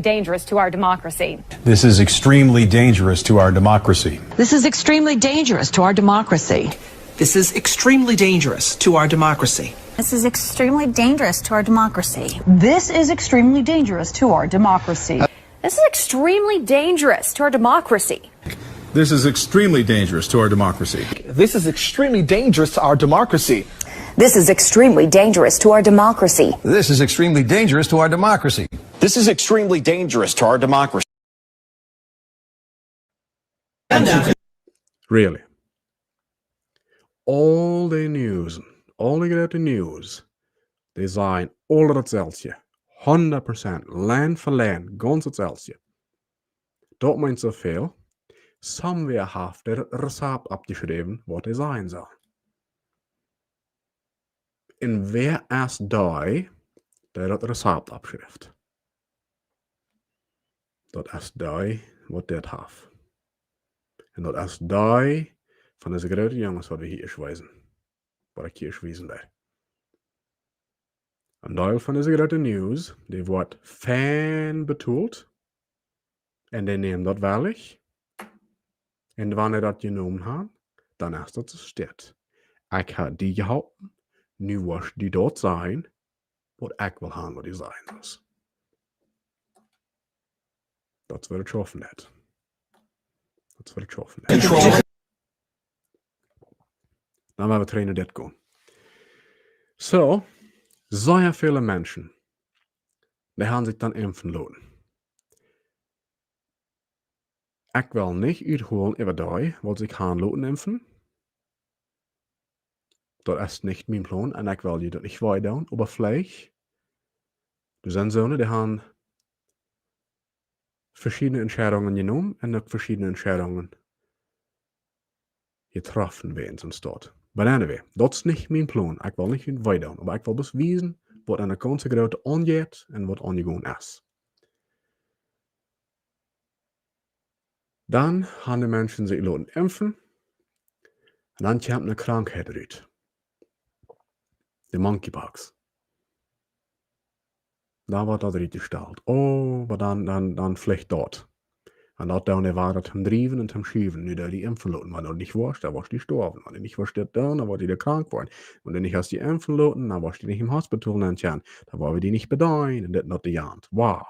dangerous to our democracy. This is extremely dangerous to our democracy. This is extremely dangerous to our democracy. This is extremely dangerous to our democracy. This is extremely dangerous to our democracy. This is extremely dangerous to our democracy. This is extremely dangerous to our democracy. This is extremely dangerous to our democracy. This is extremely dangerous to our democracy. This is extremely dangerous to our democracy. This is extremely dangerous to our democracy. This is extremely dangerous to our democracy. This is extremely dangerous to our democracy. Really. Aul de News, aul de groote News, dee sajen aule daut selwje. Hundat Prozent, Lien fa Lien, gaunz daut selwje. Daut meent soo väl. Somewhere haft daut Rezept oppjeschräwen, waut dee sajen sellen. Un wäa es dee, dee daut Rezept oppschrift? Daut es dee, waut dit haft. Un daut es dee von dise groote Junges, waut wie hia ieescht wiesen. Waut ekj hia ieescht wiesen deed. Een Deel von dise groote News, dee woat fein betolt. Un dee nämen daut wellich. Un wan dee daut jenomen haben, dan es daut soo steit. Ekj hab die jeholpen, nu woascht du daut sajen, waut ekj well haben, waut du sajen sust. Daut es waut et schaufen deit. Daut es waut et schaufen deit. Dan woa wie trigj no dit gonen. Soo, sea väle Menschen, dee haben sikj dan impfen loten. Ekj well nich uthoolen äwa dee, waut sikj haben loten impfen. Daut es nich mien Plon un ekj well junt daut nich wee doonen, oba veleicht, doa sent soone, dee haben veschiedne Entscheidungen jenomen un uk veschiedne Entscheidungen jetroffen wäajen soont daut. But anyway, daut es nich mien Plon. Ekj well nich junt wee doonen, oba ekj well bloos wiesen, waut aun de gaunze Groote aunjeit un waut aunjegonen es. Dan haben de Menschen sikj loten impfen. Un dan kjemt eene Krankheit rut. De Monkeypox. Dan woat daut rutjestalt. Oh, oba dan, dan, dan veleicht daut. Un daut dan de Woarheit toom driewen un toom schuwen. Nu daut dee impfen loten, wan du nich woascht, dan woascht du stoawen. Wan du nich woascht dit doonen, dan woascht du krank woaren. Wan du nich hast die impfen loten, dan woascht du nich em Hospital nenn kjennen. Dan woa wie die nich bedeenen. Un dit un daut de Jant. Wow.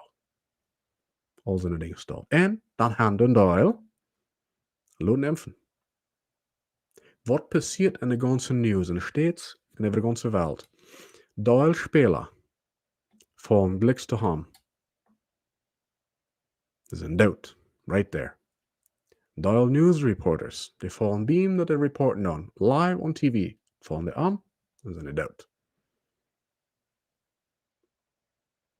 Aul soone Dinja stoawen. Un dan haben een Deel loten impfen. Waut passieet en de gaunze News, en de States un äwa de gaunze Welt? Deel Späla von Glücks to haben. Dee sent doot. Right there. Deel News Reporters, dee faulen biem daut dee reporten dan. Live on T V. Faulen dee om un sent dee doot.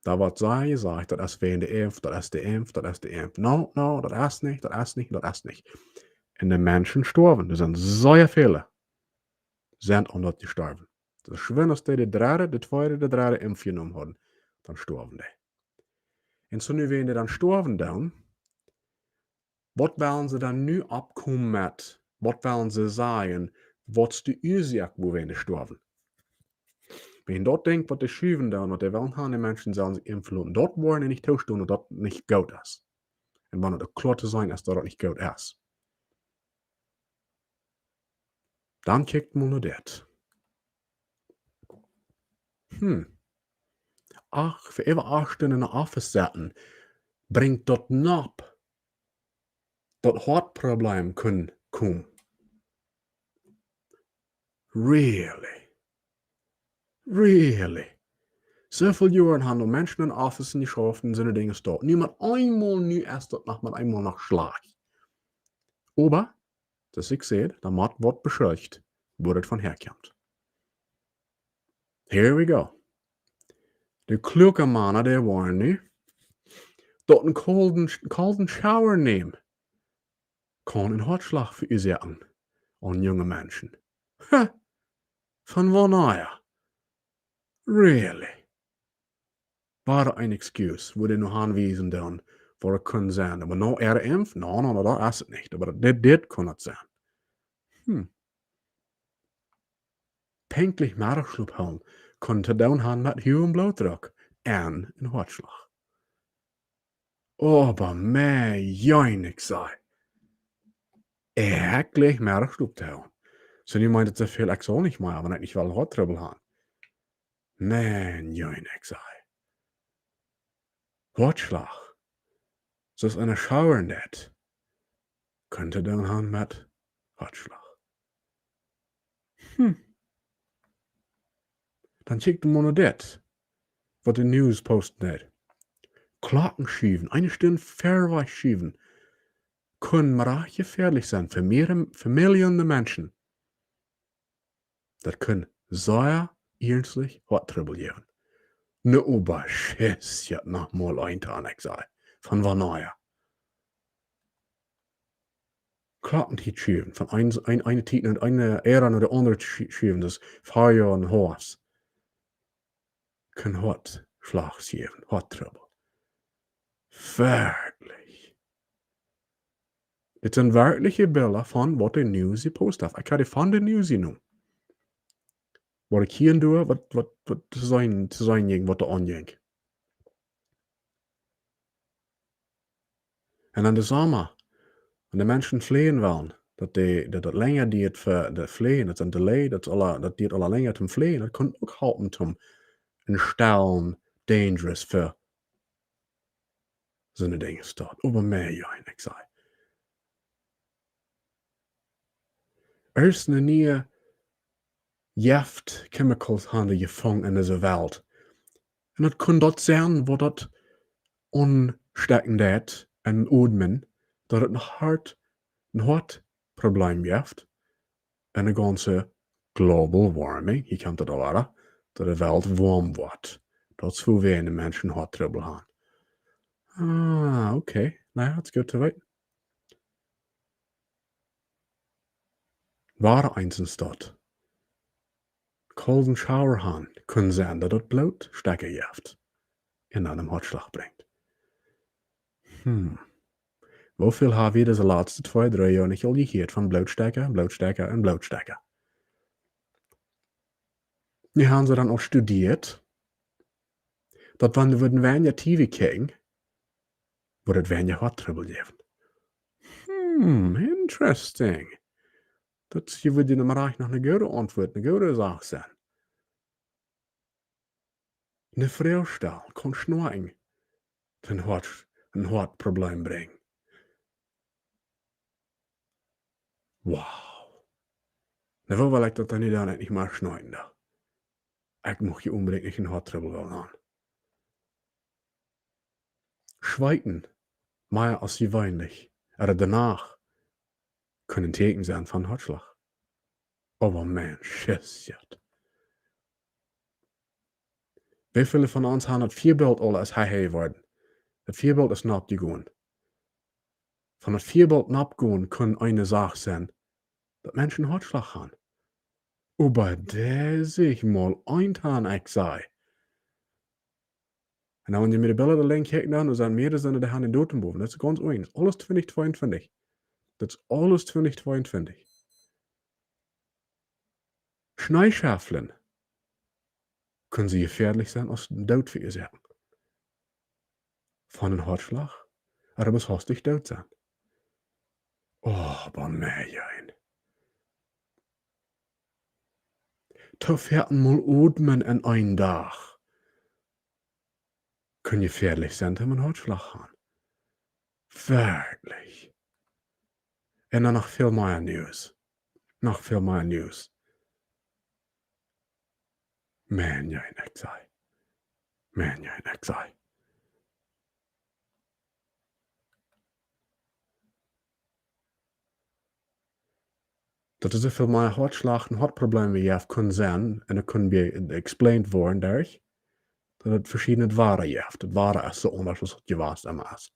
Daut woat sea jesajcht, daut es wäajen de Impf, daut es de Impf, daut es de Impf. No, no, daut es nich, daut es nich, daut es nich. Un de Menschen stoawen, doa sent sea väle, sent aun daut jestorwen. Soo schwind aus dee de dredde, de tweede, de dredde Impf jenomen haben, dan stoawen dee. Un soo nu, wan dee dan stoawen dan, waut wellen see dan nu oppkomen met? Waut wellen see sajen? Waut es de Uasoak, wuarom dee stoawen? Wan daut Dinkj, waut dee schuwen dan, waut dee wellen haben, de Menschen sellen sikj impfen loten, daut woaren dee nich toostonen, daut daut nich goot es. Un wan et uk kloa to seenen es, daut daut nich goot es. Dan kjikj mol no dit. Hm. Ach, fa äwa acht Stunden em Office setten, brinjt daut nopp, daut Hoatproblem kaun komen. Really? Really? Soo väl Joaren haben doa Menschen en Officen jeschauft un soone Dinja jedonen. Nu met eemol, nu es daut noch met eemol noch schlajcht. Oba, soo aus ekj säd, dan mott waut beschuldicht woaren von häakjemt. Here we go. De kluake Mana, dee woaren nu daut een kolden, kolden Shower nämen kaun een Hoatschlach veuasoaken aun junge Menschen. Ha! Von wanea? Really? Wada een Excuse, wua dee no aunwiesen dan, wua et kunn sennen. Oba no äare Impf? No, no, no, daut es et nich. Oba dit, dit kunn et sennen. Hm. Pinkjlich Meddachschlop hoolen kunn to doonen haben met huagen Blootdruck un een Hoatschlach. Oba mie, jeen, ekj saj, ekj jlikj Meddachschlop to hoolen. Soo, nu meent et soo väl, ekj saul nich mea, wan ekj nich well Hoattrubbel haben. Mie, jeen, ekj saj, Hoatschlach. Soo aus een Shower en daut kunn to doonen haben met Hoatschlach. Hm. Dan kjikj mol no dit, waut de News posten deed. Klocken schuwen, eene Stund verwajch schuwen, kunn mea jefäadlich sennen fa mea, fa Millionen Menschen. Daut kunn sea iernstlich Hoattrubbel jäwen. Nu, oba schiss, jo, noch mol een Tag, ekj saj, von wanea? Klockentiet schuwen, von een, een, eene Tiet no eene Äa no de aundre schu-, schuwen, daut es Farjoa un Hoafst. Kunn Hoatschlach jäwen, Hoattrubbel. Werkjlich. Dit sent werkjliche Bilda von waut de News jepost haft. Ekj hab dee von de News jenomen. Waut ekj hia doo, waut, waut, waut to seenen, to seenen jinkj, waut doa aunjinkj. Un dan de Somma, wan de Menschen fleejen wellen, daut dee, daut, daut lenja diet fa de Fleejen, daut es een Delay, daut es aul, daut diet aul lenja toom Fleejen, daut kunn uk halpen toom een Stellen dangerous fa soone Dinja steit. Oba mie, jeen, ekj saj, ieescht ne niee Jeft, chemicals haben dee jefungen en dise Welt. Un daut kunn daut sennen, waut daut aunstekjen deit un odmen, daut et een Hoat, een Hoatproblem jeft. Un de gaunze global warming, hia kjemt et aul wada, daut de Welt woam woat. Daut es wuarom de Menschen Hoattrubbel haben. Ah, okay. Na jo, daut es goot to weeten. Wada eent en Staut. Kolden Shower haben, kunn sennen, daut daut Blootstekja jeft un dan een Hoatschlach brinjt. Hm. Woo väl hab wie dise latste twee, dree Joa nich aul jehieet von Blootstekja, Blootstekja un Blootstekja? Nu haben see dan uk studieet, daut wan wie wudden weinja T V kjikjen, wudd et weinja Hoattrubbel jäwen. Hm, interesting. Daut hia wudd je noch mol rajcht noch ne goode Auntwuat, ne goode Sach sennen. Ne Fru stellen, kaun schnoakjen, een Hoat, een Hoatproblem brinjen. Wow. Na, woo well ekj daut dan nu dan endlich mol schnoakjen dan? Ekj mucht je onbedinjt nich een Hoattrubbel wellen haben. Schweeten, mea aus jeweenlich, ooda doano, kunn een Tieekjen sennen von Hoatschlach. Oba Mensch, shit. Woo väle von ons haben daut Väabilt aul aus hee hee worden? Daut Väabilt es nopp jegonen. Von daut Väabilt nopp gonen kunn eene Sach sennen, daut Menschen Hoatschlach haben. Oba dee sikj mol eent haben, ekj saj. Un dan, wan jie mie de Bilda doa lenjd kjikjen, dan sent mearere, sent doa, dee haben dän Doot bowen. Daut es gaunz eent. Aules twintich tweeuntuntich. Daut es aules twintich tweeuntuntich. Schneeschaufeln kjennen jefäadlich sennen aus dän Doot veuasoaken. Von een Hoatschlach, oba bloos hastich doot sennen. Oh, oba Mensch, ey. Too väl mol odmen enn eenen Dach kaun jefäadlich sennen, daut eena een Hoatschlach haft. Werkjlich. Un dan noch väl mea News. Noch väl mea News. Mensch, ey, ekj saj. Mensch, ey, ekj saj. Daut es soo väl mea Hoatschlach un Hoatprobleemen jeft, kaun sennen, un daut kaun be-, explained woaren derch daut et veschiedne Wada jeft. Daut Wada es soo aundasch aus daut jewast emma es.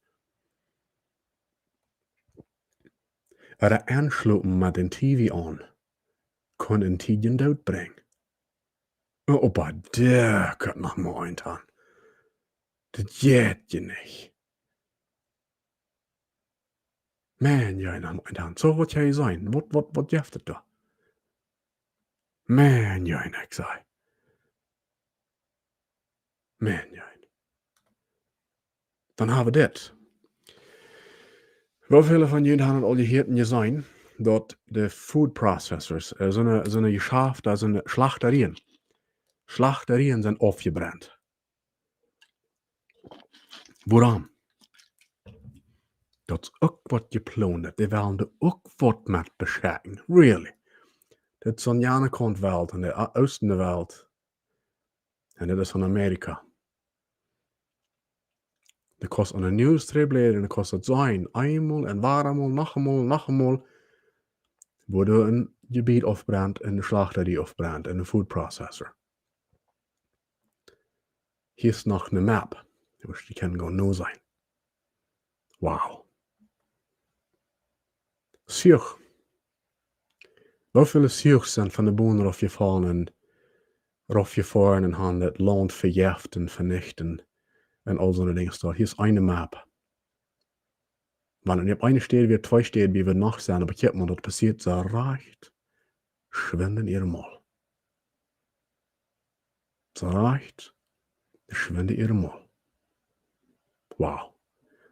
Oba enschlopen met dän T V aun kaun een Tiet dän Doot brinjen. Oba dee kaun noch mau eent aun. Daut jeit je nich. Mensch, ey, noch mau eent aun. Soo waut jie seenen. Waut, waut, waut jeft et doa? Mensch, ey, ekj saj. Mensch, ey. Dan hab wie dit. Woo väle von junt haben et aul jehieet un jeseenen, daut de Food Processors, äh, soone, soone Jeschafta, soone Schlachterieen. Schlachterieen sent aufjebrent. Wuarom? Daut es uk waut jeplont. Dee wellen doa uk waut met beschekjen. Really? Dit es aun jane Kaunt Welt, aun de Oosten Welt. Un dit es aun Amerika. Dee kaust aun de News trigjbläden un dee kaust daut seenen. Eemol un wada mol, noch eemol, noch eemol. Woo doa een Jebiet aufbrent, eene Schlachterie aufbrent, een Food Processor. Hia es noch eene Map. Dee kaust du kjennen gonen noseenen. Wow. Zuch. Woo väle Zuch sent von de Bonen raufjefollen un raufjefoaren un haben daut Launt vejeft un venicht un aul soone Dinja doa. Hia es eene Map. Wan et opp eene Städ wia, twee Städ wia, wia noch sennen, oba kjikj mol, daut passieet soo rajcht schwind en äa Mul. Soo rajcht schwind en äa Mul. Wow.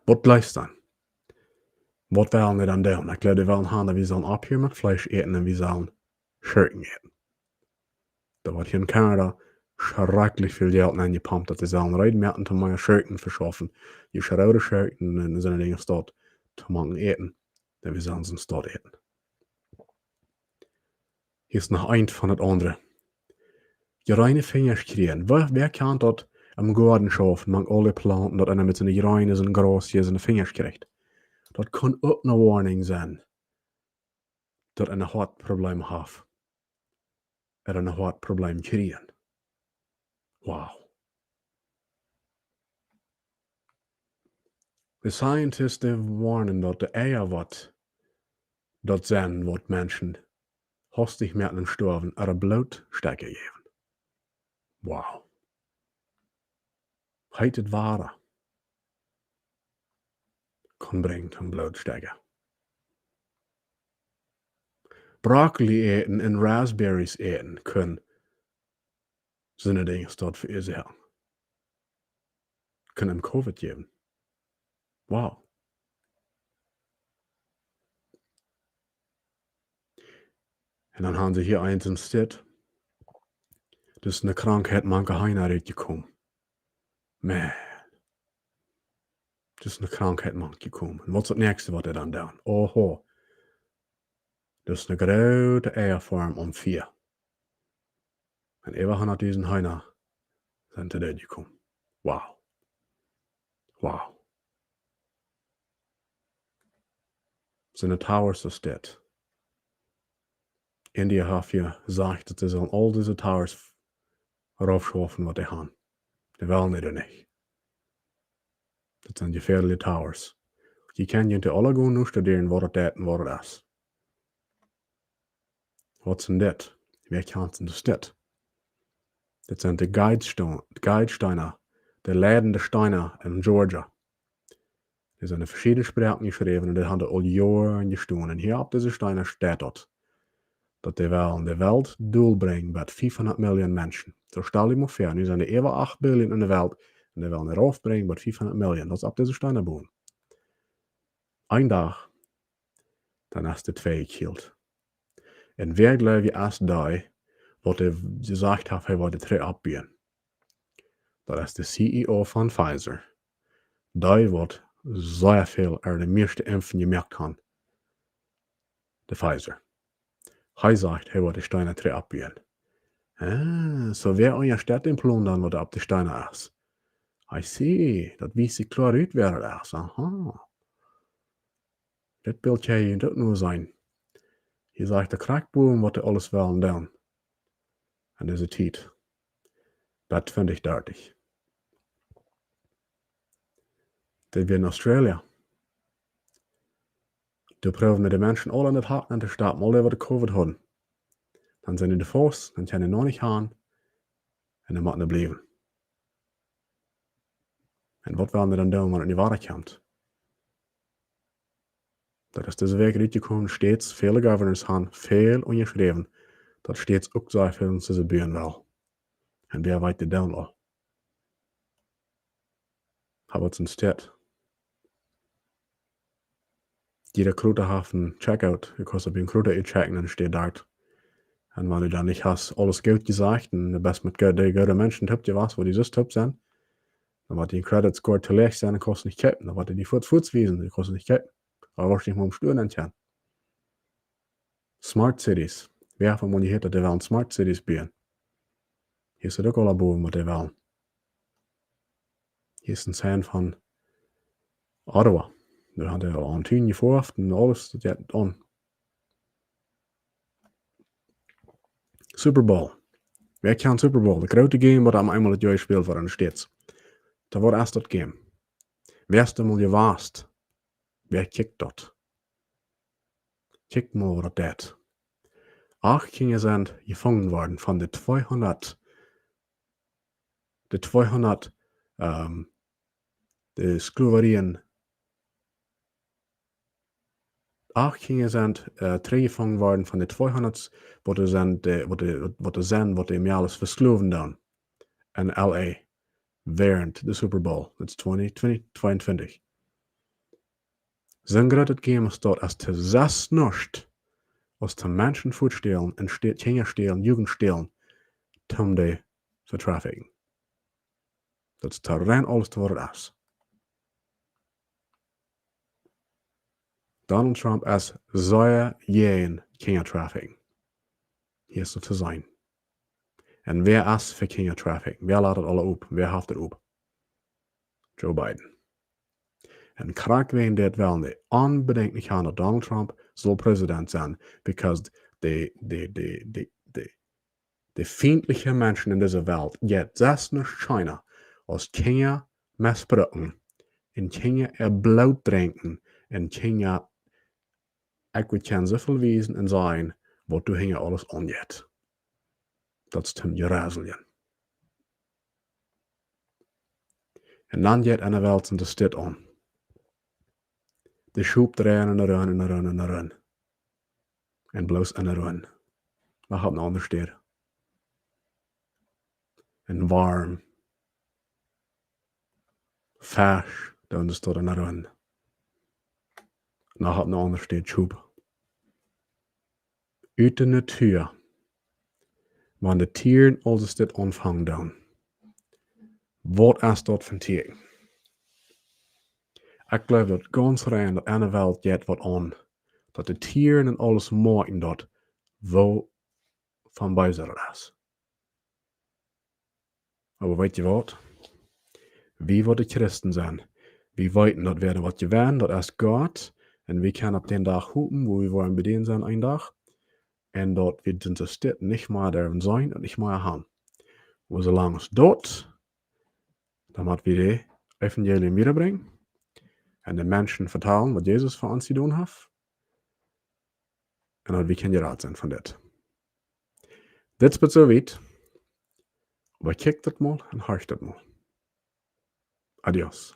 Waut jleefst du dan? Waut wellen dee dan doonen? Ekj jleew, dee wellen haben, daut wie sellen opphieren met Fleesch äten un wie sellen Schurkjen äten. Doa woat hia en Kanada schrakjlich väl Jelt nenjepompt, daut dee sellen reed moaken toom mea Schurkjen veschaufen. Jie roode Schurkjen un soone Dinja doa toom moaken äten. Dan wie sellen see doa äten. Hia es noch eent von daut aundre. Jereene Finjasch kjrieen. Wäa, wäa kjant daut em Goaden schaufen, mank aule Plaunten, daut eena met siene Jereene, sien Graus, hia siene Finjasch kjricht? Daut kaun uk eene Warnunk sennen, daut eena een Hoatproblem haft. Ooda een Hoatproblem kjrieen. Wow. De Scientists, dee woarnen, daut de Eia waut, daut sent waut Menschen hastich moaken stoawen, ooda Bloot stekjen jäwen. Wow. Heet Wada kaun brinjen toom Bloot stekjen. Brokkoli äten un Raspberries äten kaun soone Dinja doa veuasoaken. Kaun eenem Covid jäwen. Wow. Un dan haben see hia eent en State. Daut es eene Krankheit mank Heena rutjekomen. Man. Daut es eene Krankheit mank jekomen. Un waut es daut näakjste waut dee dan doonen? Oho. Daut es eene groote Eia-Farm aum Fia. Un äwa hundatdusent Heena sent doa jekomen. Wow. Wow. Soone Towers aus dit. India haft jesajcht, daut see sellen aul dise Towers raufschaufen waut dee haben. Dee wellen dee nich. Daut sent jefäadliche Towers. Jie kjennen junt dee aula gonen nostudieren, waut daut deit un waut daut es. Waut sent dit? Wäa kjant daut dit? Dit sent de Guidesto-, Guidesteena de leidende Steena en Georgia. Dee sent en veschiedne Sproaken jeschräwen un dee haben aul Joaren jestonen. Un hia opp dise Steena steit daut, daut dee wellen de Welt dolbrinjen bat fiefhundat Million Menschen. Soo stal die mol väa, nu sent doa äwa acht Billion en de Welt un dee wellen raufbrinjen bat fiefhundat Million. Daut es opp dise Steena bowen. Een Dach, dan es de Twei jekjielt. Un wäa jleew jie es dee, waut dee jesajcht haft, hee wudd de Twei oppbuen? Daut es de C E O von Pfizer. Dee waut sea väl, ea de mieeschte Impfen jemoakt haft. De Pfizer. Hee sajcht, hee wudd de Steena Twei oppbuen. Ah, soo wäa unjastett dän Plon dan, waut opp de Steena es? I see. Daut wiest sikj kloa ut, wäa daut es. Aha. Dit Bilt kaun jie uk nu seenen. Hia sajcht de Krakjboom, waut dee aules wellen doonen. En dise Tiet. Bat twintich dartich. Dit wia en Australia. Doa proowen de Menschen aul aun daut Hoat aun to stapen, aul dee waut de Covid hauden. Dan sent dee faust, dan kjennen dee noch nich gonen. Un dan motten dee bliewen. Un waut wellen dee dan doonen, wan et nich wieda kjemt? Daut es dise Wäakj rutjekomen, steeds väle Governors haben väl unjaschräwen, daut steeds uk soo väl en dise Buen well. Un wäa weet dee dan aul? Hab waut en Staut. Jieda Krota haft en Checkout, du kaust opp een Krota utchecken un steit doa. Un wan du dan nich hast aules goot jesajcht un du best met go-, de goode Menschen toop jewast, waut dee sest toop sent, dan woat dien Credit Score too läach sennen, dan kaust nich kjeepen. Dan woat dee die fuaz, fuaz wiesen, du kaust nich kjeepen. Oba woascht nich mol em Stua nenn kjennen. Smart Cities. Wäa haft mol jehieet, daut dee wellen Smart Cities buen? Hia es et uk aul bowen, waut dee wellen. Hia es een Sign von Ottawa. Doa haben dee aul aun Tun jefoaft un aules, daut jeit aun. Super Bowl. Wäa kjant Super Bowl? Daut groote Game, waut aum eemol daut Joa jespält woat en de States. Doa woat ieescht daut Game. Wäa es doa mol jewast? Wäa kjikjt daut? Kjikj mol, waut daut deit. Acht Kjinja sent jefungen worden von de tweehundat, de tweehundat, ähm, de Sklaverien. Acht Kjinja sent, äh, trigjjefungen worden von de tweehundat, waut doa sent, äh, waut doa, waut doa sent, waut dee mea aules veskloowen doonen. En L A, wäarent de Super Bowl, daut es twintig, twintig tweeuntwintich. Soo een grootet Game es daut, aus to sest nuscht, aus to Menschen fuaz stälen un stä-, Kjinja stälen, Jugend stälen, toom dee vetrafficken. Daut es to rein aules to waut et es. Donald Trump es sea jäajen Kjinja trafficking. Hia es et to seenen. Un wäa es fa Kjinja trafficking? Wäa lat et aula opp? Wäa haft et opp? Joe Biden. Un krakjt wäajen dit wellen dee onbedinjt nich haben, daut Donald Trump saul President sennen, because de, de, de, de, de, de fientliche Menschen en dise Welt, jeit sest nuscht scheena, aus Kjinja mesbrucken, un Kjinja äa Bloot drinkjen, un Kjinja, ekj wudd kjennen soo väl wiesen un sajen, waut doa hinja aules aunjeit. Daut es toom jräseljen. Un dan jeit en de Welt sent de Stit aun. De Schop dreien un run un run un run. Un bloos en run. Noch opp ne aundre Städ. Un Worm. Fesch, dan es daut en run. Noch opp ne aundre Städ Schop. Ut de Natua, wan de Tieren aul soo dit aunfangen doonen. Waut es daut fa een Tieekjen? Ekj jleew daut gaunz rein, daut en de Welt jeit waut aun, daut de Tieren un aules moakjen daut, woo von beese daut es. Oba weet jie waut? Wie waut de Christen sent, wie weeten daut wäa waut jewant, daut es Gott. Un wie kjennen opp dän Dach hopen, wua wie woaren bie dän sennen een Dach. Un daut wie dise Stit nich mea derwen seenen un nich mea haben. Oba soo lang aus daut, dan mott wie daut Evangelium wiedabrinjen. Un de Menschen vetalen, waut Jesus fa ons jedonen haft. Un daut wie kjennen jerat sennen von dit. Dit es bat soo wiet. Oba kjikjt daut mol un horcht daut mol. Adios.